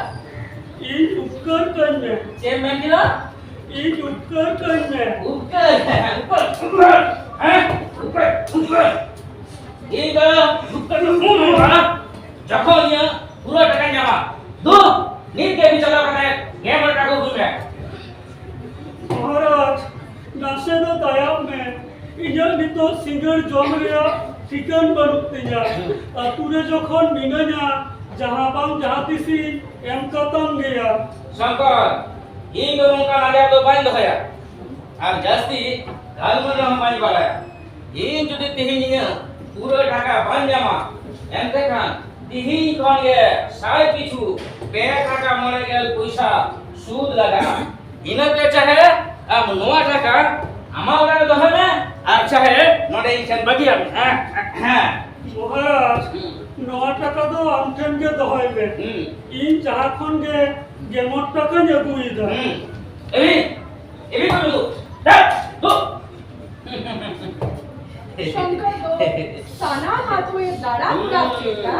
ᱤᱧ ᱩᱯᱠᱟᱹᱨ ᱠᱟᱹᱧ ᱢᱮ᱾ ᱪᱮᱫ ᱮᱢ ᱢᱮᱱ ᱠᱮᱫᱟ? ᱤᱧ ᱩᱯᱠᱟᱹᱨ ᱠᱟᱹᱧ ᱢᱮ᱾ ᱩᱯᱠᱟᱹᱨ? ᱩᱯᱠᱟᱹᱨ? ᱦᱮᱸ? ᱩᱯᱠᱟᱹᱨ? ᱩᱯᱠᱟᱹᱨ? ᱤᱧ ᱫᱚ ᱫᱩᱠ ᱠᱟᱛᱮ ᱯᱷᱳᱱ ᱦᱩᱭᱩᱜᱼᱟ, ᱡᱚᱠᱷᱚᱱ ᱤᱧᱟᱹᱜ ᱯᱩᱨᱟᱹ ᱴᱟᱠᱟᱧ ᱧᱟᱢᱟ᱾ ᱫᱩ, ᱱᱤᱛ ᱜᱮ ᱵᱤᱪᱟᱹᱨ ᱠᱟᱛᱮ ᱜᱮᱢ ᱨᱮ ᱴᱟᱠᱟ ᱟᱹᱜᱩᱭ ᱢᱮ᱾ ᱢᱚᱦᱟᱨᱟᱡᱽ, ᱱᱟᱥᱮ ᱫᱚ ᱫᱟᱭᱟᱜ ᱢᱮ, ᱤᱧᱟᱹᱜ ᱱᱤᱛᱚᱜ ᱥᱤᱸᱜᱟᱹᱲ ᱡᱚᱢ ᱨᱮᱭᱟᱜ ᱴᱷᱤᱠᱟᱹᱱ ᱵᱟᱹᱱᱩᱜ ᱛᱤᱧᱟ᱾ ᱟᱹᱛᱩ ᱨᱮ ᱡᱚᱠᱷᱚᱱ ᱢᱤᱱᱟᱹᱧᱟ, ᱡᱟᱦᱟᱸ ᱵᱟᱝ ᱡᱟᱦᱟᱸ ᱛᱤᱥᱤᱧ ᱮᱢ ᱠᱟᱛᱟᱢ ᱜᱮᱭᱟ᱾ ᱥᱚᱝᱠᱚᱨ, ᱤᱧ ᱫᱚ ᱱᱚᱝᱠᱟ ᱱᱟᱡᱟᱨ ᱫᱚ ᱵᱟᱹᱧ ᱫᱚᱦᱚᱭᱟ᱾ ᱟᱨ ᱡᱟᱹᱥᱛᱤ ᱜᱟᱞᱢᱟᱨᱟᱣ ᱦᱚᱸ ᱵᱟᱹᱧ ᱵᱟᱲᱟᱭᱟ᱾ ᱤᱧ ᱡᱩᱫᱤ ᱛᱮᱦᱮᱧ ᱤᱧᱟᱹᱜ ᱯᱩᱨᱟᱹ ᱴᱟᱠᱟ ᱵᱟᱹᱧ ᱧᱟᱢᱟ, ᱮᱱᱛᱮ ᱠᱷᱟᱱ ᱛᱮᱦᱮᱧ ᱠᱷᱚᱱ ᱜᱮ ᱥᱟᱭ ᱯᱤᱪᱷᱩ ᱯᱮ ᱴᱟᱠᱟ ᱢᱚᱬᱮ ᱜᱮᱞ ᱯᱚᱭᱥᱟ ᱥᱩᱫ ᱞᱟᱜᱟᱜᱼᱟ᱾ ᱤᱱᱟᱹᱛᱮ ᱪᱟᱦᱮ ᱟᱢ ᱱᱚᱣᱟ ᱴᱟᱠᱟ ᱟᱢᱟᱜ ᱚᱲᱟᱜ ᱨᱮ ᱫᱚᱦᱚᱭ ᱢᱮ, ᱟᱨ ᱪᱟᱦᱮ ᱱᱚᱰᱮ ᱤᱧ ᱴᱷᱮᱱ ᱵᱟᱹᱜᱤᱭᱟᱜ ᱢᱮ᱾ ᱦᱮᱸ, ᱦᱮᱸ᱾ ᱢᱚᱦᱟᱨᱟᱡᱽ, ᱦᱩᱸ᱾ ᱱᱚᱣᱟ ᱴᱟᱠᱟ ᱫᱚ ᱟᱢ ᱴᱷᱮᱱ ᱜᱮ ᱫᱚᱦᱚᱭ ᱢᱮ᱾ ᱦᱩᱸ᱾ ᱤᱧ ᱡᱟᱦᱟᱸ ᱠᱷᱚᱱ ᱜᱮ ᱡᱮᱢᱚᱱ ᱴᱟᱠᱟᱧ ᱟᱹᱜᱩᱭᱮᱫᱟ᱾ ᱦᱩᱸ᱾ ᱮᱵᱷᱤᱱ, ᱮᱵᱷᱤᱱ ᱠᱚ ᱫᱩ, ᱫᱩ᱾ ᱫᱩ᱾ ᱥᱚᱝᱠᱚᱨ ᱫᱚ ᱥᱟᱱᱟᱢ ᱟᱛᱳᱭ ᱫᱟᱬᱟ ᱵᱩᱞᱟ ᱠᱮᱫᱟ᱾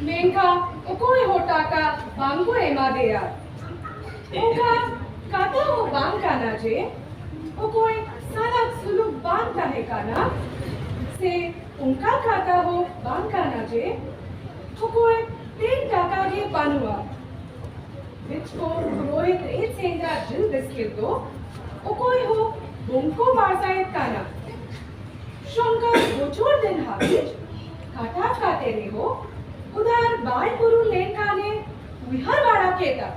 ᱢᱮᱱᱠᱷᱟᱱ ᱚᱠᱚᱭ ᱦᱚᱸ ᱴᱟᱠᱟ ᱵᱟᱝ ᱠᱚ ᱮᱢᱟ ᱫᱮᱭᱟ᱾ ᱚᱱᱠᱟ ᱠᱟᱛᱷᱟ ᱦᱚᱸ ᱵᱟᱝ ᱠᱟᱱᱟ ᱡᱮ ᱚᱠᱚᱭ ᱥᱟᱞᱟᱜ ᱥᱩᱞᱩᱠ ᱵᱟᱝ ᱛᱟᱦᱮᱸ ᱠᱟᱱᱟ, ᱥᱮ ᱚᱱᱠᱟ ᱠᱟᱛᱷᱟ ᱦᱚᱸ ᱵᱟᱝ ᱠᱟᱱᱟ ᱡᱮ ᱚᱠᱚᱭ ᱴᱷᱮᱱ ᱴᱟᱠᱟ ᱜᱮ ᱵᱟᱹᱱᱩᱜᱼᱟ᱾ ᱵᱤᱪᱠᱚᱢ ᱯᱩᱨᱳᱦᱤᱛ ᱨᱮ ᱥᱮᱸᱫᱽᱨᱟ ᱡᱤᱞ ᱵᱤᱥᱠᱤᱴ ᱫᱚ ᱚᱠᱚᱭ ᱦᱚᱸ ᱵᱚᱝᱠᱚ ᱵᱟᱨᱥᱟᱭᱮᱫ ᱠᱟᱱᱟ᱾ ᱥᱚᱝᱠᱚᱨ ᱵᱚᱪᱷᱚᱨ ᱫᱤᱱ ᱦᱟᱹᱵᱤᱡ ᱠᱟᱴᱟ ᱠᱟᱛᱮ ᱨᱮᱦᱚᱸ ᱩᱫᱷᱟᱨ ᱵᱟᱭ ᱯᱩᱨᱩᱱ ᱞᱮᱱᱠᱷᱟᱱᱮ ᱩᱭᱦᱟᱹᱨ ᱵᱟᱲᱟ ᱠᱮᱫᱟ᱾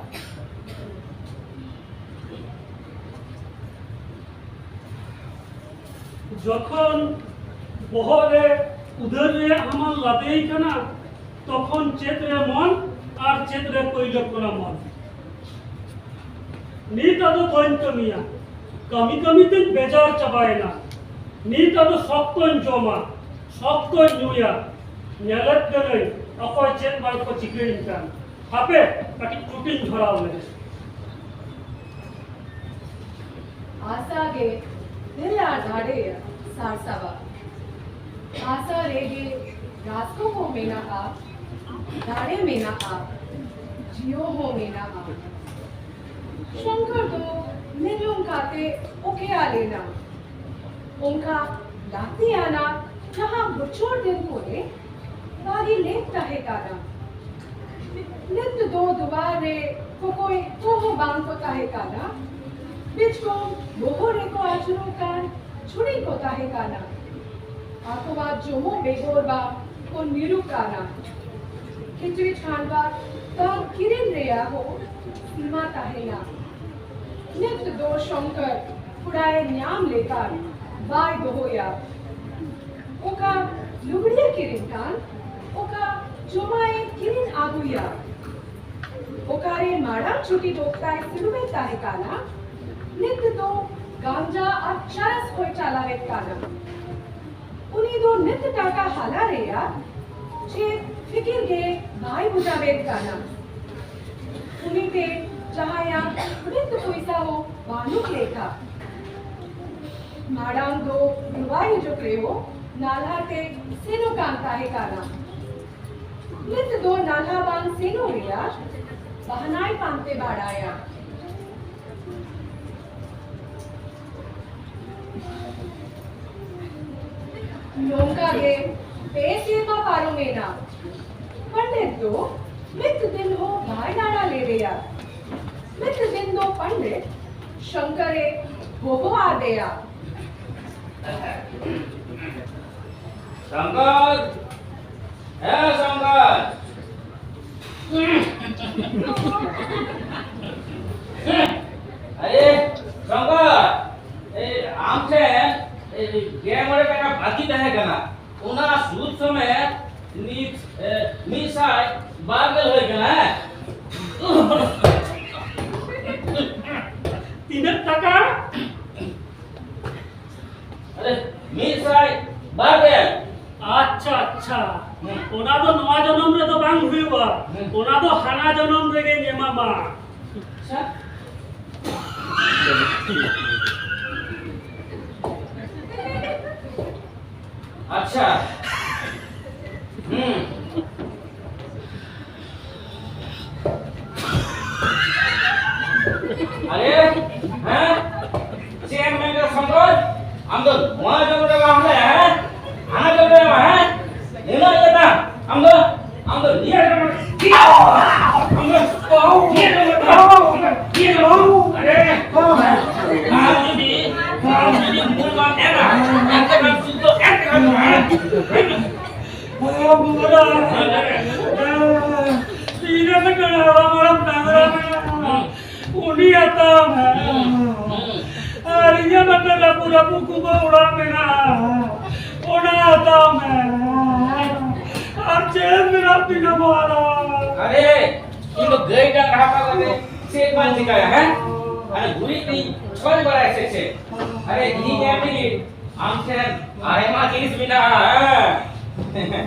ᱡᱚᱠᱷᱚᱱ ᱵᱚᱦᱚᱜ ᱨᱮ ᱩᱫᱷᱟᱹᱨ ᱨᱮᱭᱟᱜ ᱦᱟᱢᱟᱞ ᱞᱟᱫᱮᱭ ᱠᱟᱱᱟ, ᱛᱚᱠᱷᱚᱱ ᱪᱮᱫ ᱨᱮ ᱢᱚᱱ ᱟᱨ ᱪᱮᱫ ᱨᱮ ᱠᱚᱭᱞᱚ ᱠᱚᱨᱟ ᱢᱚᱱ᱾ ᱱᱤᱛ ᱟᱫᱚ ᱵᱟᱹᱧ ᱠᱟᱹᱢᱤᱭᱟ, ᱠᱟᱹᱢᱤ ᱠᱟᱹᱢᱤ ᱛᱮᱧ ᱵᱮᱡᱟᱨ ᱪᱟᱵᱟᱭᱮᱱᱟ᱾ ᱱᱤᱛ ᱟᱫᱚ ᱥᱚᱠᱛᱚᱧ ᱡᱚᱢᱟ, ᱥᱚᱠᱛᱚᱧ ᱧᱩᱭᱟ, ᱧᱮᱞᱮᱫ ᱠᱟᱹᱱᱟᱹᱧ ᱚᱠᱚᱭ ᱪᱮᱫ ᱵᱟᱝ ᱠᱚ ᱪᱤᱠᱟᱹᱭᱤᱧ ᱠᱟᱱ᱾ ᱦᱟᱯᱮ ᱠᱟᱹᱴᱤᱡ ᱪᱩᱴᱤᱧ ᱡᱷᱚᱲᱟᱣ ᱞᱮᱜᱮ᱾ ᱟᱥᱟ ᱜᱮ ᱫᱤᱞ ᱟᱨ ᱫᱟᱲᱮ ᱥᱟᱨᱥᱟᱣᱟ᱾ ᱟᱥᱟ ᱨᱮᱜᱮ ᱨᱟᱹᱥᱠᱟᱹ ᱦᱚᱸ ᱢᱮᱱᱟᱜᱼᱟ, ᱫᱟᱲᱮ ᱢᱮᱱᱟᱜᱼᱟ, ᱡᱤᱭᱚᱱ ᱦᱚᱸ ᱢᱮᱱᱟᱜᱼᱟ᱾ ᱥᱚᱝᱠᱚᱨ ᱫᱚ ᱧᱮᱞᱚᱝ ᱠᱟᱛᱮ ᱚᱠᱮᱭᱟ ᱞᱮᱱᱟ᱾ ᱚᱱᱠᱟ ᱞᱟᱹᱠᱛᱤᱭᱟᱱᱟᱜ ᱡᱟᱦᱟᱸ ᱵᱚᱪᱷᱚᱨ ᱫᱤᱱ ᱠᱚᱨᱮ ᱵᱷᱟᱹᱜᱤ ᱞᱮᱠ ᱛᱟᱦᱮᱸ ᱠᱟᱱᱟ᱾ ᱱᱤᱛ ᱫᱚ ᱫᱩᱣᱟᱨ ᱨᱮ ᱚᱠᱚᱭ ᱠᱚᱦᱚᱸ ᱵᱟᱝ ᱠᱚ ᱛᱟᱦᱮᱸ ᱠᱟᱱᱟ᱾ ᱵᱤᱪᱠᱚᱢ ᱵᱚᱦᱚᱜ ᱨᱮᱠᱚ ᱟᱹᱪᱩᱨᱚᱜ ᱠᱟᱱ ᱪᱷᱩᱲᱤ ᱠᱚ ᱛᱟᱦᱮᱸ ᱠᱟᱱᱟ᱾ ᱟᱠᱚᱣᱟᱜ ᱡᱚᱢᱚᱜ ᱵᱮᱜᱚᱨ ᱵᱟ ᱠᱚ ᱧᱤᱨᱩᱜ ᱠᱟᱱᱟ᱾ ᱠᱤᱪᱨᱤᱡ ᱠᱷᱟᱱᱰᱣᱟ ᱵᱟ ᱠᱤᱨᱤᱧ ᱨᱮᱭᱟᱜ ᱦᱚᱸ ᱥᱤᱢᱟ ᱛᱟᱦᱮᱸᱱᱟ᱾ ᱱᱤᱛ ᱫᱚ ᱥᱚᱝᱠᱚᱨ ᱠᱚᱲᱟᱭ ᱧᱟᱢ ᱞᱮᱠᱷᱟᱱ ᱵᱟᱭ ᱫᱚᱦᱚᱭᱟ᱾ ᱚᱠᱟ ᱞᱩᱜᱽᱲᱤᱭᱮ ᱠᱤᱨᱤᱧ ᱠᱷᱟᱱ, ᱚᱠᱟ ᱡᱚᱢᱟᱜ ᱮ ᱠᱤᱨᱤᱧ ᱟᱹᱜᱩᱭᱟ᱾ ᱚᱠᱟᱨᱮ ᱢᱟᱲᱟᱝ ᱪᱷᱩᱴᱤ ᱫᱚᱠᱛᱟᱭ ᱥᱤᱫᱩᱢᱮᱫ ᱛᱟᱦᱮᱸ ᱠᱟᱱᱟ, ᱱᱤᱛ ᱫᱚ ᱜᱟᱸᱡᱟ ᱟᱨ ᱪᱟᱨᱟᱥ ᱠᱚᱭ ᱪᱟᱞᱟᱣᱮᱫ ᱠᱟᱱᱟ᱾ ᱩᱱᱤ ᱫᱚ ᱱᱤᱛ ᱴᱟᱠᱟ ᱦᱟᱞᱟ ᱨᱮᱭᱟᱜ ᱪᱮᱫ ᱯᱷᱤᱠᱤᱨ ᱜᱮ ᱵᱟᱭ ᱵᱩᱡᱷᱟᱹᱣᱮᱫ ᱠᱟᱱᱟ᱾ ᱩᱱᱤ ᱴᱷᱮᱱ ᱡᱟᱦᱟᱸᱭᱟᱜ ᱢᱤᱫ ᱯᱚᱭᱥᱟ ᱦᱚᱸ ᱵᱟᱹᱱᱩᱜ ᱞᱮᱠᱟ᱾ ᱢᱟᱲᱟᱝ ᱫᱚ ᱱᱚᱣᱟ ᱦᱤᱡᱩᱜ ᱨᱮᱦᱚᱸ ᱱᱟᱞᱦᱟ ᱛᱮ ᱥᱮᱱᱚᱜ ᱠᱟᱱ ᱛᱟᱦᱮᱸ ᱠᱟᱱᱟ᱾ ᱱᱤᱛ ᱫᱚ ᱱᱟᱞᱦᱟ ᱵᱟᱝ ᱥᱮᱱᱚᱜ ᱨᱮᱭᱟᱜ ᱵᱟᱦᱱᱟᱭ ᱯᱟᱱᱛᱮ ᱵᱟᱲᱟᱭᱟ᱾ ᱱᱚᱝᱠᱟ ᱜᱮ ᱯᱮ ᱥᱮᱨᱢᱟ ᱯᱟᱨᱚᱢᱮᱱᱟ᱾ ᱯᱚᱱᱰᱤᱛ ᱫᱚ ᱢᱤᱫ ᱫᱤᱱ ᱦᱚᱸ ᱵᱟᱭ ᱨᱟᱲᱟ ᱞᱮᱫᱮᱭᱟ᱾ ᱢᱤᱫ ᱫᱤᱱ ᱫᱚ ᱯᱚᱱᱰᱤᱛ ᱥᱚᱝᱠᱚᱨᱮ ᱦᱚᱦᱚ ᱟᱫᱮᱭᱟ᱾ ᱥᱚᱝᱠᱚᱨ! ᱦᱮᱸ, ᱥᱚᱝᱠᱚᱨ! ᱟᱨᱮ, ᱥᱚᱝᱠᱚᱨ! ᱮᱭ, ᱟᱢ ᱴᱷᱮᱱ, ᱮᱭ, ᱜᱮᱞ ᱢᱚᱬᱮ ᱴᱟᱠᱟ ᱵᱟᱹᱠᱤ ᱛᱟᱦᱮᱸ ᱠᱟᱱᱟ᱾ ᱚᱱᱟ ᱥᱩᱫ ᱥᱚᱢᱮᱛ ᱱᱤᱛ, ᱮ, ᱢᱤᱫ ᱥᱟᱭ ᱵᱟᱨ ᱜᱮᱞ ᱦᱩᱭ ᱠᱟᱱᱟ, ᱦᱮᱸ? ᱛᱤᱱᱟᱹᱜ ᱴᱟᱠᱟ? ᱟᱨᱮ, ᱢᱤᱫ ᱥᱟᱭ ᱵᱟᱨ ᱜᱮᱞ᱾ ᱟᱪᱪᱷᱟ, ᱟᱪᱪᱷᱟ᱾ ᱦᱩᱸ᱾ ᱚᱱᱟ ᱫᱚ ᱱᱚᱣᱟ ᱡᱚᱱᱚᱢ ᱨᱮᱫᱚ ᱵᱟᱝ ᱦᱩᱭᱩᱜᱼᱟ᱾ ᱦᱩᱸ᱾ ᱚᱱᱟ ᱫᱚ ᱦᱟᱱᱟ ᱡᱚᱱᱚᱢ ᱨᱮᱜᱮᱧ ᱮᱢᱟᱢᱟ᱾ ᱟᱪᱪᱷᱟ᱾ ᱟᱪᱪᱷᱟ᱾ ᱦᱩᱸ᱾ ᱟᱨᱮ, ᱦᱮᱸ? ᱪᱮᱫ ᱮᱢ ᱢᱮᱱᱫᱟ ᱥᱚᱝᱠᱚᱨ? ᱟᱢ ᱫᱚ ᱱᱚᱣᱟ ᱡᱚᱱᱚᱢ ᱨᱮ ᱵᱟᱝ ᱩᱱᱤ ᱦᱟᱛᱟᱣ ᱢᱮ᱾ ᱟᱨ ᱤᱧᱟᱹᱜ ᱢᱤᱫᱴᱮᱱ ᱨᱟᱹᱯᱩᱫ ᱨᱟᱹᱯᱩᱫ ᱠᱩᱸᱵᱟᱹ ᱚᱲᱟᱜ ᱢᱮᱱᱟᱜᱼᱟ, ᱚᱱᱟ ᱦᱟᱛᱟᱣ ᱢᱮ᱾ ᱟᱨ ᱪᱮᱫ ᱢᱮᱱᱟᱜ ᱛᱤᱧᱟ ᱢᱚᱦᱟᱨᱟᱡᱽ? ᱟᱨᱮ, ᱤᱧ ᱫᱚ ᱜᱟᱹᱭ ᱰᱟᱝᱨᱟ ᱦᱟᱛᱟᱣ ᱠᱟᱛᱮ ᱪᱮᱫ ᱵᱟᱝ ᱪᱤᱠᱟᱹᱭᱟ, ᱦᱮᱸ? ᱟᱨ ᱜᱩᱨᱤᱡ ᱛᱤᱧ ᱪᱷᱚᱡ ᱵᱟᱲᱟᱭᱟ ᱥᱮ ᱪᱮᱫ? ᱟᱨᱮ, ᱤᱧ ᱮᱢ ᱞᱟᱹᱜᱤᱫ ᱟᱢ ᱴᱷᱮᱱ ᱟᱭᱢᱟ ᱡᱤᱱᱤᱥ ᱢᱮᱱᱟᱜᱼᱟ, ᱦᱮᱸ?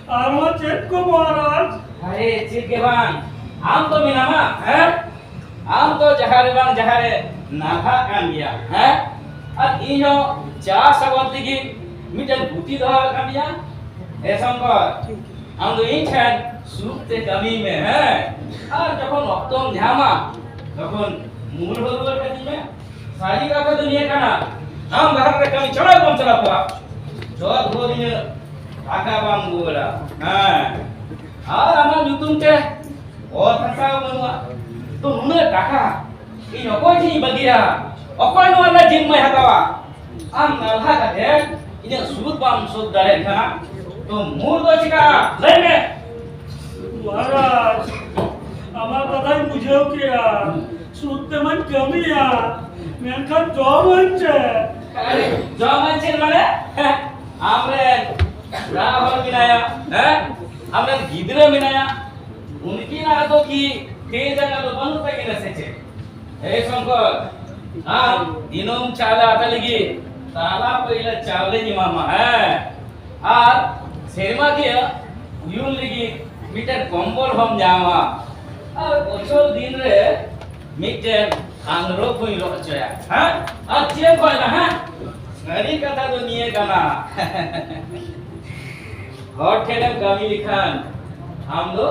ᱟᱨᱦᱚᱸ ᱪᱮᱫ ᱠᱚ ᱢᱚᱦᱟᱨᱟᱡᱽ? ᱟᱨᱮ, ᱪᱮᱫ ᱜᱮ ᱵᱟᱝ, ᱟᱢ ᱫᱚ ᱢᱮᱱᱟᱢᱟ, ᱦᱮᱸ? ᱟᱢ ᱫᱚ ᱡᱟᱦᱟᱸ ᱨᱮ ᱵᱟᱝ ᱡᱟᱦᱟᱸ ᱨᱮ ᱱᱟᱞᱦᱟᱜ ᱠᱟᱱ ᱜᱮᱭᱟ, ᱦᱮᱸ? ᱟᱨ ᱤᱧ ᱦᱚᱸ ᱪᱟᱥ ᱟᱵᱟᱫ ᱞᱟᱹᱜᱤᱫ ᱢᱤᱫᱴᱮᱱ ᱜᱩᱛᱤ ᱫᱚᱦᱚ ᱟᱠᱟᱫ ᱢᱮᱭᱟ᱾ ᱦᱮ ᱥᱚᱝᱠᱚᱨ, ᱟᱢ ᱫᱚ ᱤᱧ ᱴᱷᱮᱱ ᱥᱩᱠ ᱛᱮ ᱠᱟᱹᱢᱤ ᱢᱮ, ᱦᱮᱸ? ᱟᱨ ᱡᱚᱠᱷᱚᱱ ᱚᱠᱛᱚᱢ ᱧᱟᱢᱟ, ᱛᱚᱠᱷᱚᱱ ᱢᱩᱞ ᱦᱚᱸ ᱨᱩᱣᱟᱹᱲ ᱠᱟᱹᱛᱤᱧ ᱢᱮ᱾ ᱥᱟᱹᱨᱤ ᱠᱟᱛᱷᱟ ᱫᱚ ᱱᱤᱭᱟᱹ ᱠᱟᱱᱟ, ᱟᱢ ᱵᱟᱦᱨᱮ ᱨᱮ ᱠᱟᱹᱢᱤ ᱪᱟᱞᱟᱣ ᱵᱟᱢ ᱪᱟᱞᱟᱣ ᱠᱚᱜᱼᱟ, ᱡᱚᱛ ᱵᱷᱳᱨ ᱤᱧᱟᱹᱜ ᱴᱟᱠᱟ ᱵᱟᱢ ᱨᱩᱣᱟᱹᱲᱟ, ᱦᱮᱸ? ᱟᱨ ᱟᱢᱟᱜ ᱧᱩᱛᱩᱢ ᱛᱮ ᱚᱛ ᱦᱟᱥᱟ ᱵᱟᱹᱱᱩᱜᱼᱟ᱾ ᱛᱚ ᱱᱩᱱᱟᱹᱜ ᱴᱟᱠᱟ ᱤᱧ ᱚᱠᱚᱭ ᱴᱷᱮᱱ ᱤᱧ ᱵᱟᱹᱜᱤᱭᱟ? ᱚᱠᱚᱭ ᱱᱚᱣᱟ ᱨᱮᱱᱟᱜ ᱡᱤᱢᱢᱟᱭ ᱦᱟᱛᱟᱣᱟ? ᱟᱢ ᱱᱟᱞᱦᱟ ᱠᱟᱛᱮ ᱤᱧᱟᱹᱜ ᱥᱩᱫ ᱵᱟᱢ ᱥᱩᱫ ᱫᱟᱲᱮᱭᱟᱜ ᱠᱟᱱᱟ, ᱛᱚ ᱢᱩᱞ ᱫᱚ ᱪᱤᱠᱟᱹᱜᱼᱟ? ᱞᱟᱹᱭ ᱢᱮ᱾ ᱢᱚᱦᱟᱨᱟᱡᱽ, ᱟᱢᱟᱜ ᱠᱟᱛᱷᱟᱧ ᱵᱩᱡᱷᱟᱹᱣ ᱠᱮᱜᱼᱟ᱾ ᱥᱩᱫ ᱛᱮᱢᱟᱧ ᱠᱟᱹᱢᱤᱭᱟ, ᱢᱮᱱᱠᱷᱟᱱ ᱡᱚᱢᱟᱹᱧ ᱪᱮᱫ? ᱟᱨᱮ, ᱡᱚᱢᱟᱹᱧ ᱪᱮᱫ ᱢᱟᱱᱮ? ᱟᱢᱨᱮᱱ ᱚᱲᱟᱜ ᱦᱚᱲ ᱢᱮᱱᱟᱭᱟ, ᱦᱮᱸ? ᱟᱢᱨᱮᱱ ᱜᱤᱫᱽᱨᱟᱹ ᱢᱮᱱᱟᱭᱟ, ᱩᱱᱠᱤᱱᱟᱜ ᱫᱚ ᱠᱤ ᱛᱤ ᱡᱟᱸᱜᱟ ᱫᱚ ᱵᱟᱹᱱᱩᱜ ᱛᱟᱹᱠᱤᱱᱟ ᱥᱮ ᱪᱮᱫ? ᱮᱭ ᱥᱚᱝᱠᱚᱨ, ᱟᱢ ᱫᱤᱱᱟᱹᱢ ᱪᱟᱣᱞᱮ ᱟᱛᱟ ᱞᱟᱹᱜᱤᱫ ᱛᱟᱞᱟ ᱯᱟᱹᱭᱞᱟᱹ ᱪᱟᱣᱞᱮᱧ ᱮᱢᱟᱢᱟ, ᱦᱮᱸ? ᱟᱨ ᱥᱮᱨᱢᱟ ᱠᱤᱭᱟᱹ ᱩᱭᱩᱝ ᱞᱟᱹᱜᱤᱫ ᱢᱤᱫᱴᱮᱱ ᱠᱚᱢᱵᱚᱞ ᱦᱚᱸᱢ ᱧᱟᱢᱟ᱾ ᱟᱨ ᱵᱚᱪᱷᱚᱨ ᱫᱤᱱ ᱨᱮ ᱢᱤᱫᱴᱮᱱ ᱟᱝᱨᱚᱵ ᱦᱚᱸᱧ ᱨᱚᱜ ᱦᱚᱪᱚᱭᱟ, ᱦᱮᱸ? ᱟᱨ ᱪᱮᱫ ᱮᱢ ᱠᱷᱚᱡ ᱫᱟ, ᱦᱮᱸ? ᱥᱟᱹᱨᱤ ᱠᱟᱛᱷᱟ ᱫᱚ ᱱᱤᱭᱟᱹ ᱠᱟᱱᱟ᱾ ᱦᱚᱲ ᱴᱷᱮᱱᱮᱢ ᱠᱟᱹᱢᱤ ᱞᱮᱠᱷᱟᱱ ᱟᱢ ᱫᱚ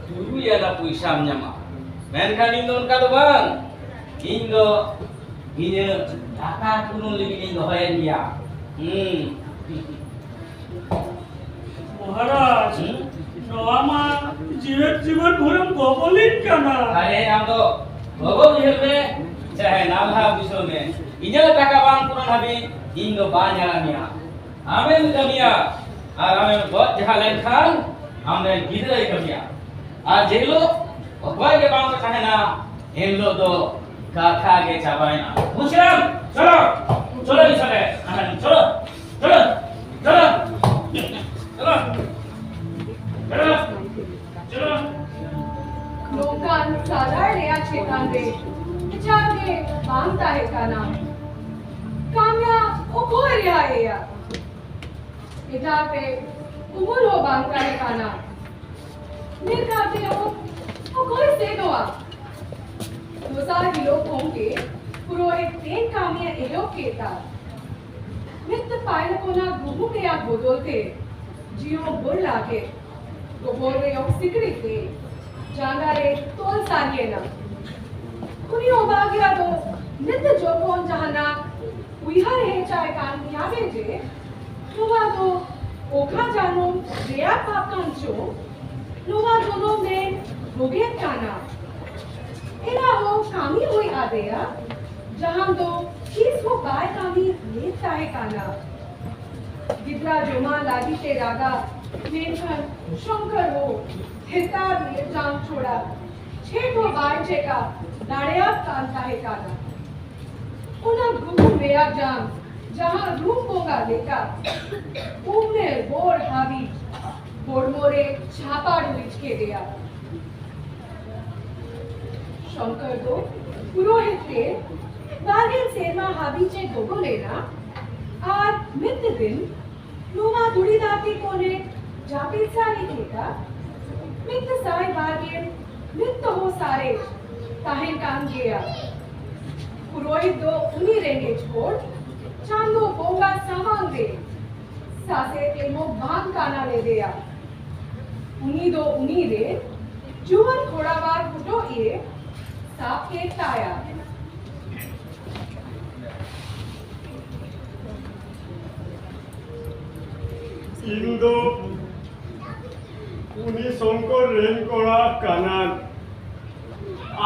ᱛᱩᱨᱩᱭ ᱟᱱᱟ ᱯᱚᱭᱥᱟᱢ ᱧᱟᱢᱟ, ᱢᱮᱱᱠᱷᱟᱱ ᱤᱧ ᱫᱚ ᱚᱱᱠᱟ ᱫᱚ ᱵᱟᱝ᱾ ᱤᱧ ᱫᱚ ᱤᱧᱟᱹᱜ ᱫᱟᱠᱟ ᱠᱩᱱᱩ ᱞᱟᱹᱜᱤᱫ ᱤᱧ ᱫᱚᱦᱚᱭᱮᱫ ᱜᱮᱭᱟ᱾ ᱦᱩᱸ᱾ ᱢᱚᱦᱟᱨᱟᱡᱽ, ᱦᱩᱸ? ᱱᱚᱣᱟ ᱢᱟ ᱡᱤᱣᱮᱫ ᱡᱤᱵᱚᱱ ᱵᱷᱳᱨᱮᱢ ᱜᱚᱵᱚᱞᱤᱧ ᱠᱟᱱᱟ᱾ ᱟᱨᱮ, ᱟᱢ ᱫᱚ ᱜᱚᱵᱚᱞ ᱩᱭᱦᱟᱹᱨ ᱢᱮ, ᱪᱟᱦᱮ ᱱᱟᱞᱦᱟ ᱵᱩᱡᱷᱟᱹᱣ ᱢᱮ, ᱤᱧᱟᱹᱜ ᱴᱟᱠᱟ ᱵᱟᱝ ᱯᱩᱨᱟᱹᱱ ᱦᱟᱹᱵᱤᱡ ᱤᱧ ᱫᱚ ᱵᱟᱹᱧ ᱟᱲᱟᱜ ᱢᱮᱭᱟ᱾ ᱟᱢᱮᱢ ᱠᱟᱹᱢᱤᱭᱟ ᱟᱨ ᱟᱢᱮᱢ ᱜᱚᱡ ᱡᱟᱦᱟᱸ ᱞᱮᱱᱠᱷᱟᱱ ᱟᱢᱨᱮᱱ ᱜᱤᱫᱽᱨᱟᱹᱭ ᱠᱟᱹᱢᱤᱭᱟ᱾ ᱟᱨ ᱡᱮ ᱦᱤᱞᱳᱜ ᱚᱠᱚᱭ ᱜᱮ ᱵᱟᱝ ᱠᱚ ᱛᱟᱦᱮᱱᱟ, ᱮᱱ ᱦᱤᱞᱳᱜ ᱫᱚ ᱠᱟᱛᱷᱟ ᱜᱮ ᱪᱟᱵᱟᱭᱮᱱᱟ᱾ ᱵᱩᱡᱷᱟᱹᱣ? ᱪᱚᱞᱚ, ᱪᱚᱞᱚ, ᱤᱧ ᱥᱟᱞᱮ᱾ ᱪᱚᱞᱚ, ᱪᱚᱞᱚ, ᱪᱚᱞᱚ, ᱪᱚᱞᱚ, ᱪᱚᱞᱚ, ᱪᱚᱞᱚ᱾ ᱱᱚᱝᱠᱟᱱ ᱥᱟᱫᱟᱲ ᱨᱮᱭᱟᱜ ᱪᱮᱛᱟᱱ ᱨᱮ ᱵᱤᱪᱟᱹᱨ ᱜᱮ ᱵᱟᱝ ᱛᱟᱦᱮᱸ ᱠᱟᱱᱟ᱾ ᱠᱟᱹᱢᱤᱭᱟ ᱚᱠᱚᱭ ᱨᱮᱦᱟᱭᱮᱭᱟ? ᱮᱴᱟᱜ ᱛᱮ ᱩᱢᱩᱞ ᱦᱚᱸ ᱵᱟᱝ ᱛᱟᱦᱮᱸ ᱠᱟᱱᱟ᱾ ᱱᱤᱛ ᱠᱟᱛᱮ ᱦᱚᱸ ᱚᱠᱚᱭ ᱥᱮᱱᱚᱜᱼᱟ? ᱫᱚᱥᱟᱨ ᱦᱤᱞᱳᱜ ᱠᱷᱚᱱ ᱜᱮ ᱯᱩᱨᱳᱦᱤᱛ ᱛᱮᱧ ᱠᱟᱹᱢᱤᱭᱮ ᱮᱦᱚᱵ ᱠᱮᱫᱟ᱾ ᱢᱤᱫ ᱯᱟᱭᱞᱟ ᱠᱷᱚᱱᱟᱜ ᱜᱩᱦᱩᱢ ᱨᱮᱭᱟᱜ ᱵᱚᱫᱚᱞ ᱛᱮ ᱡᱤᱭᱚᱱ ᱵᱷᱳᱨ ᱞᱟᱜᱮ ᱜᱚᱵᱚᱞ ᱨᱮᱭᱚᱜ ᱥᱤᱠᱲᱤ ᱛᱮ ᱡᱟᱸᱜᱟ ᱨᱮ ᱛᱚᱞ ᱥᱟᱨᱤᱭᱮᱱᱟ᱾ ᱩᱱᱤ ᱚᱵᱷᱟᱜᱤᱭᱟ ᱫᱚ ᱱᱤᱛ ᱡᱚᱠᱷᱚᱱ ᱡᱟᱦᱟᱱᱟᱜ ᱩᱭᱦᱟᱹᱨ ᱦᱮᱡ ᱟᱭ ᱠᱟᱱ ᱜᱮᱭᱟ ᱡᱮ ᱱᱚᱣᱟ ᱫᱚ ᱚᱠᱟ ᱡᱟᱱᱟᱢ ᱨᱮᱭᱟᱜ ᱯᱟᱯ ᱠᱟᱱ ᱪᱚ, ᱱᱚᱣᱟ ᱡᱚᱱᱚᱢ ᱨᱮ ᱵᱷᱳᱜᱮᱫ ᱠᱟᱱᱟ᱾ ᱮᱱᱟ ᱦᱚᱸ ᱠᱟᱹᱢᱤ ᱦᱩᱭ ᱟᱫᱮᱭᱟ, ᱡᱟᱦᱟᱸ ᱫᱚ ᱛᱤᱥ ᱦᱚᱸ ᱵᱟᱭ ᱠᱟᱹᱢᱤ ᱞᱮᱫ ᱛᱟᱦᱮᱸ ᱠᱟᱱᱟ᱾ ᱜᱤᱫᱽᱨᱟᱹ ᱡᱚᱢᱟ ᱞᱟᱹᱜᱤᱫ ᱛᱮ ᱨᱟᱜᱟ, ᱢᱮᱱᱠᱷᱟᱱ ᱥᱚᱝᱠᱚᱨ ᱦᱚᱸ ᱦᱮᱛᱟᱨ ᱨᱮ ᱡᱟᱝ ᱪᱷᱚᱲᱟ ᱪᱮᱫ ᱦᱚᱸ ᱵᱟᱭ ᱪᱮᱠᱟ ᱫᱟᱲᱮᱭᱟᱜ ᱠᱟᱱ ᱛᱟᱦᱮᱸ ᱠᱟᱱᱟ᱾ ᱚᱱᱟ ᱜᱩᱦᱩᱢ ᱨᱮᱭᱟᱜ ᱡᱟᱝ ᱡᱟᱦᱟᱸ ᱨᱩᱢ ᱵᱚᱸᱜᱟ ᱞᱮᱠᱟ ᱩᱢᱮᱨ ᱵᱷᱳᱨ ᱦᱟᱹᱵᱤᱡ ᱦᱚᱲᱢᱚ ᱨᱮ ᱪᱷᱟᱯᱟ ᱨᱩᱣᱤᱡ ᱠᱮᱫᱮᱭᱟ᱾ ᱥᱚᱝᱠᱚᱨ ᱫᱚ ᱯᱩᱨᱳᱦᱤᱛ ᱛᱮ ᱵᱟᱨᱜᱮᱞ ᱥᱮᱨᱢᱟ ᱦᱟᱹᱵᱤᱡ ᱮ ᱜᱚᱜᱚ ᱞᱮᱱᱟ ᱟᱨ ᱢᱤᱫ ᱫᱤᱱ ᱱᱚᱣᱟ ᱫᱷᱩᱲᱤ ᱫᱷᱟᱹᱨᱛᱤ ᱠᱚᱨᱮ ᱡᱟᱹᱯᱤᱫ ᱥᱟᱹᱨᱤ ᱞᱮᱠᱟ ᱢᱤᱫ ᱥᱟᱭ ᱵᱟᱨ ᱜᱮᱞ ᱢᱤᱫ ᱛᱚᱦᱚ ᱥᱟᱨᱮᱡ ᱛᱟᱦᱮᱸ ᱠᱟᱱ ᱜᱮᱭᱟ᱾ ᱯᱩᱨᱳᱦᱤᱛ ᱫᱚ ᱩᱱᱤ ᱨᱮᱸᱜᱮᱡ ᱦᱚᱲ ᱪᱟᱸᱫᱳ ᱵᱚᱸᱜᱟ ᱥᱟᱢᱟᱝ ᱨᱮ ᱥᱟᱥᱮᱛ ᱮᱢᱚᱜ ᱵᱟᱝ ᱠᱟᱱᱟ ᱞᱮᱫᱮᱭᱟ᱾ ᱩᱱᱤ ᱫᱚ ᱩᱱᱤ ᱨᱮ ᱡᱩᱣᱟᱹᱱ ᱠᱚᱲᱟᱣᱟᱜ ᱦᱚᱴᱚᱜ ᱮ ᱥᱟᱵ ᱠᱮᱫ ᱛᱟᱭᱟ᱾ ᱤᱧ ᱫᱚ ᱩᱱᱤ ᱥᱚᱝᱠᱚᱨ ᱨᱮᱱ ᱠᱚᱲᱟ ᱠᱟᱱᱟᱭ᱾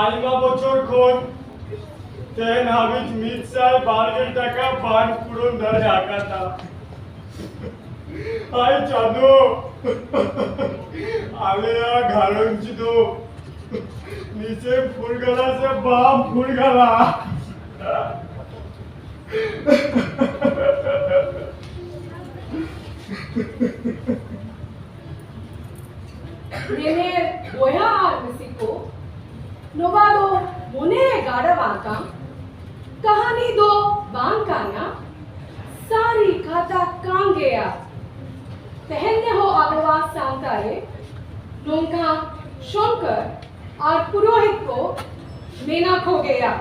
ᱟᱭᱢᱟ ᱵᱚᱪᱷᱚᱨ ᱠᱷᱚᱱ ᱛᱮᱦᱮᱧ ᱦᱟᱹᱵᱤᱡ ᱢᱤᱫ ᱥᱟᱭ ᱵᱟᱨ ᱜᱮᱞ ᱴᱟᱠᱟ ᱵᱟᱝ ᱯᱩᱨᱚᱱ ᱫᱟᱲᱮ ᱟᱠᱟᱫᱟ᱾ ᱟᱭ ᱪᱟᱸᱫᱚ, ᱟᱞᱮᱭᱟᱜ ᱜᱷᱟᱨᱚᱸᱡᱽ ᱫᱚ ᱱᱤᱥᱮ ᱯᱷᱩᱨᱜᱟᱞᱟ ᱥᱮ ᱵᱟᱢ ᱯᱷᱩᱨᱜᱟᱞᱟ? ᱧᱮᱧᱮᱞ ᱵᱚᱭᱦᱟ ᱟᱨ ᱢᱤᱥᱤ ᱠᱚ, ᱱᱚᱣᱟ ᱫᱚ ᱢᱚᱱᱮ ᱜᱟᱲᱟᱣ ᱟᱠᱟᱱ ᱠᱟᱹᱦᱱᱤ ᱫᱚ ᱵᱟᱝ ᱠᱟᱱᱟ, ᱥᱟᱹᱨᱤ ᱠᱟᱛᱷᱟ ᱠᱟᱱ ᱜᱮᱭᱟ᱾ ᱛᱮᱦᱮᱧ ᱦᱚᱸ ᱟᱵᱚᱣᱟᱜ ᱥᱟᱶᱛᱟ ᱨᱮ ᱱᱚᱝᱠᱟ ᱥᱚᱝᱠᱚᱨ ᱟᱨ ᱯᱩᱨᱳᱦᱤᱛ ᱠᱚ ᱢᱮᱱᱟᱜ ᱠᱚᱜᱮᱭᱟ᱾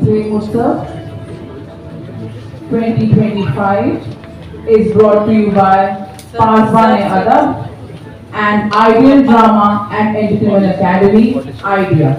Sweet Mutsav twenty twenty-five is brought to you by Pazwan Adab and Ideal Drama and Entertainment Academy, Idea.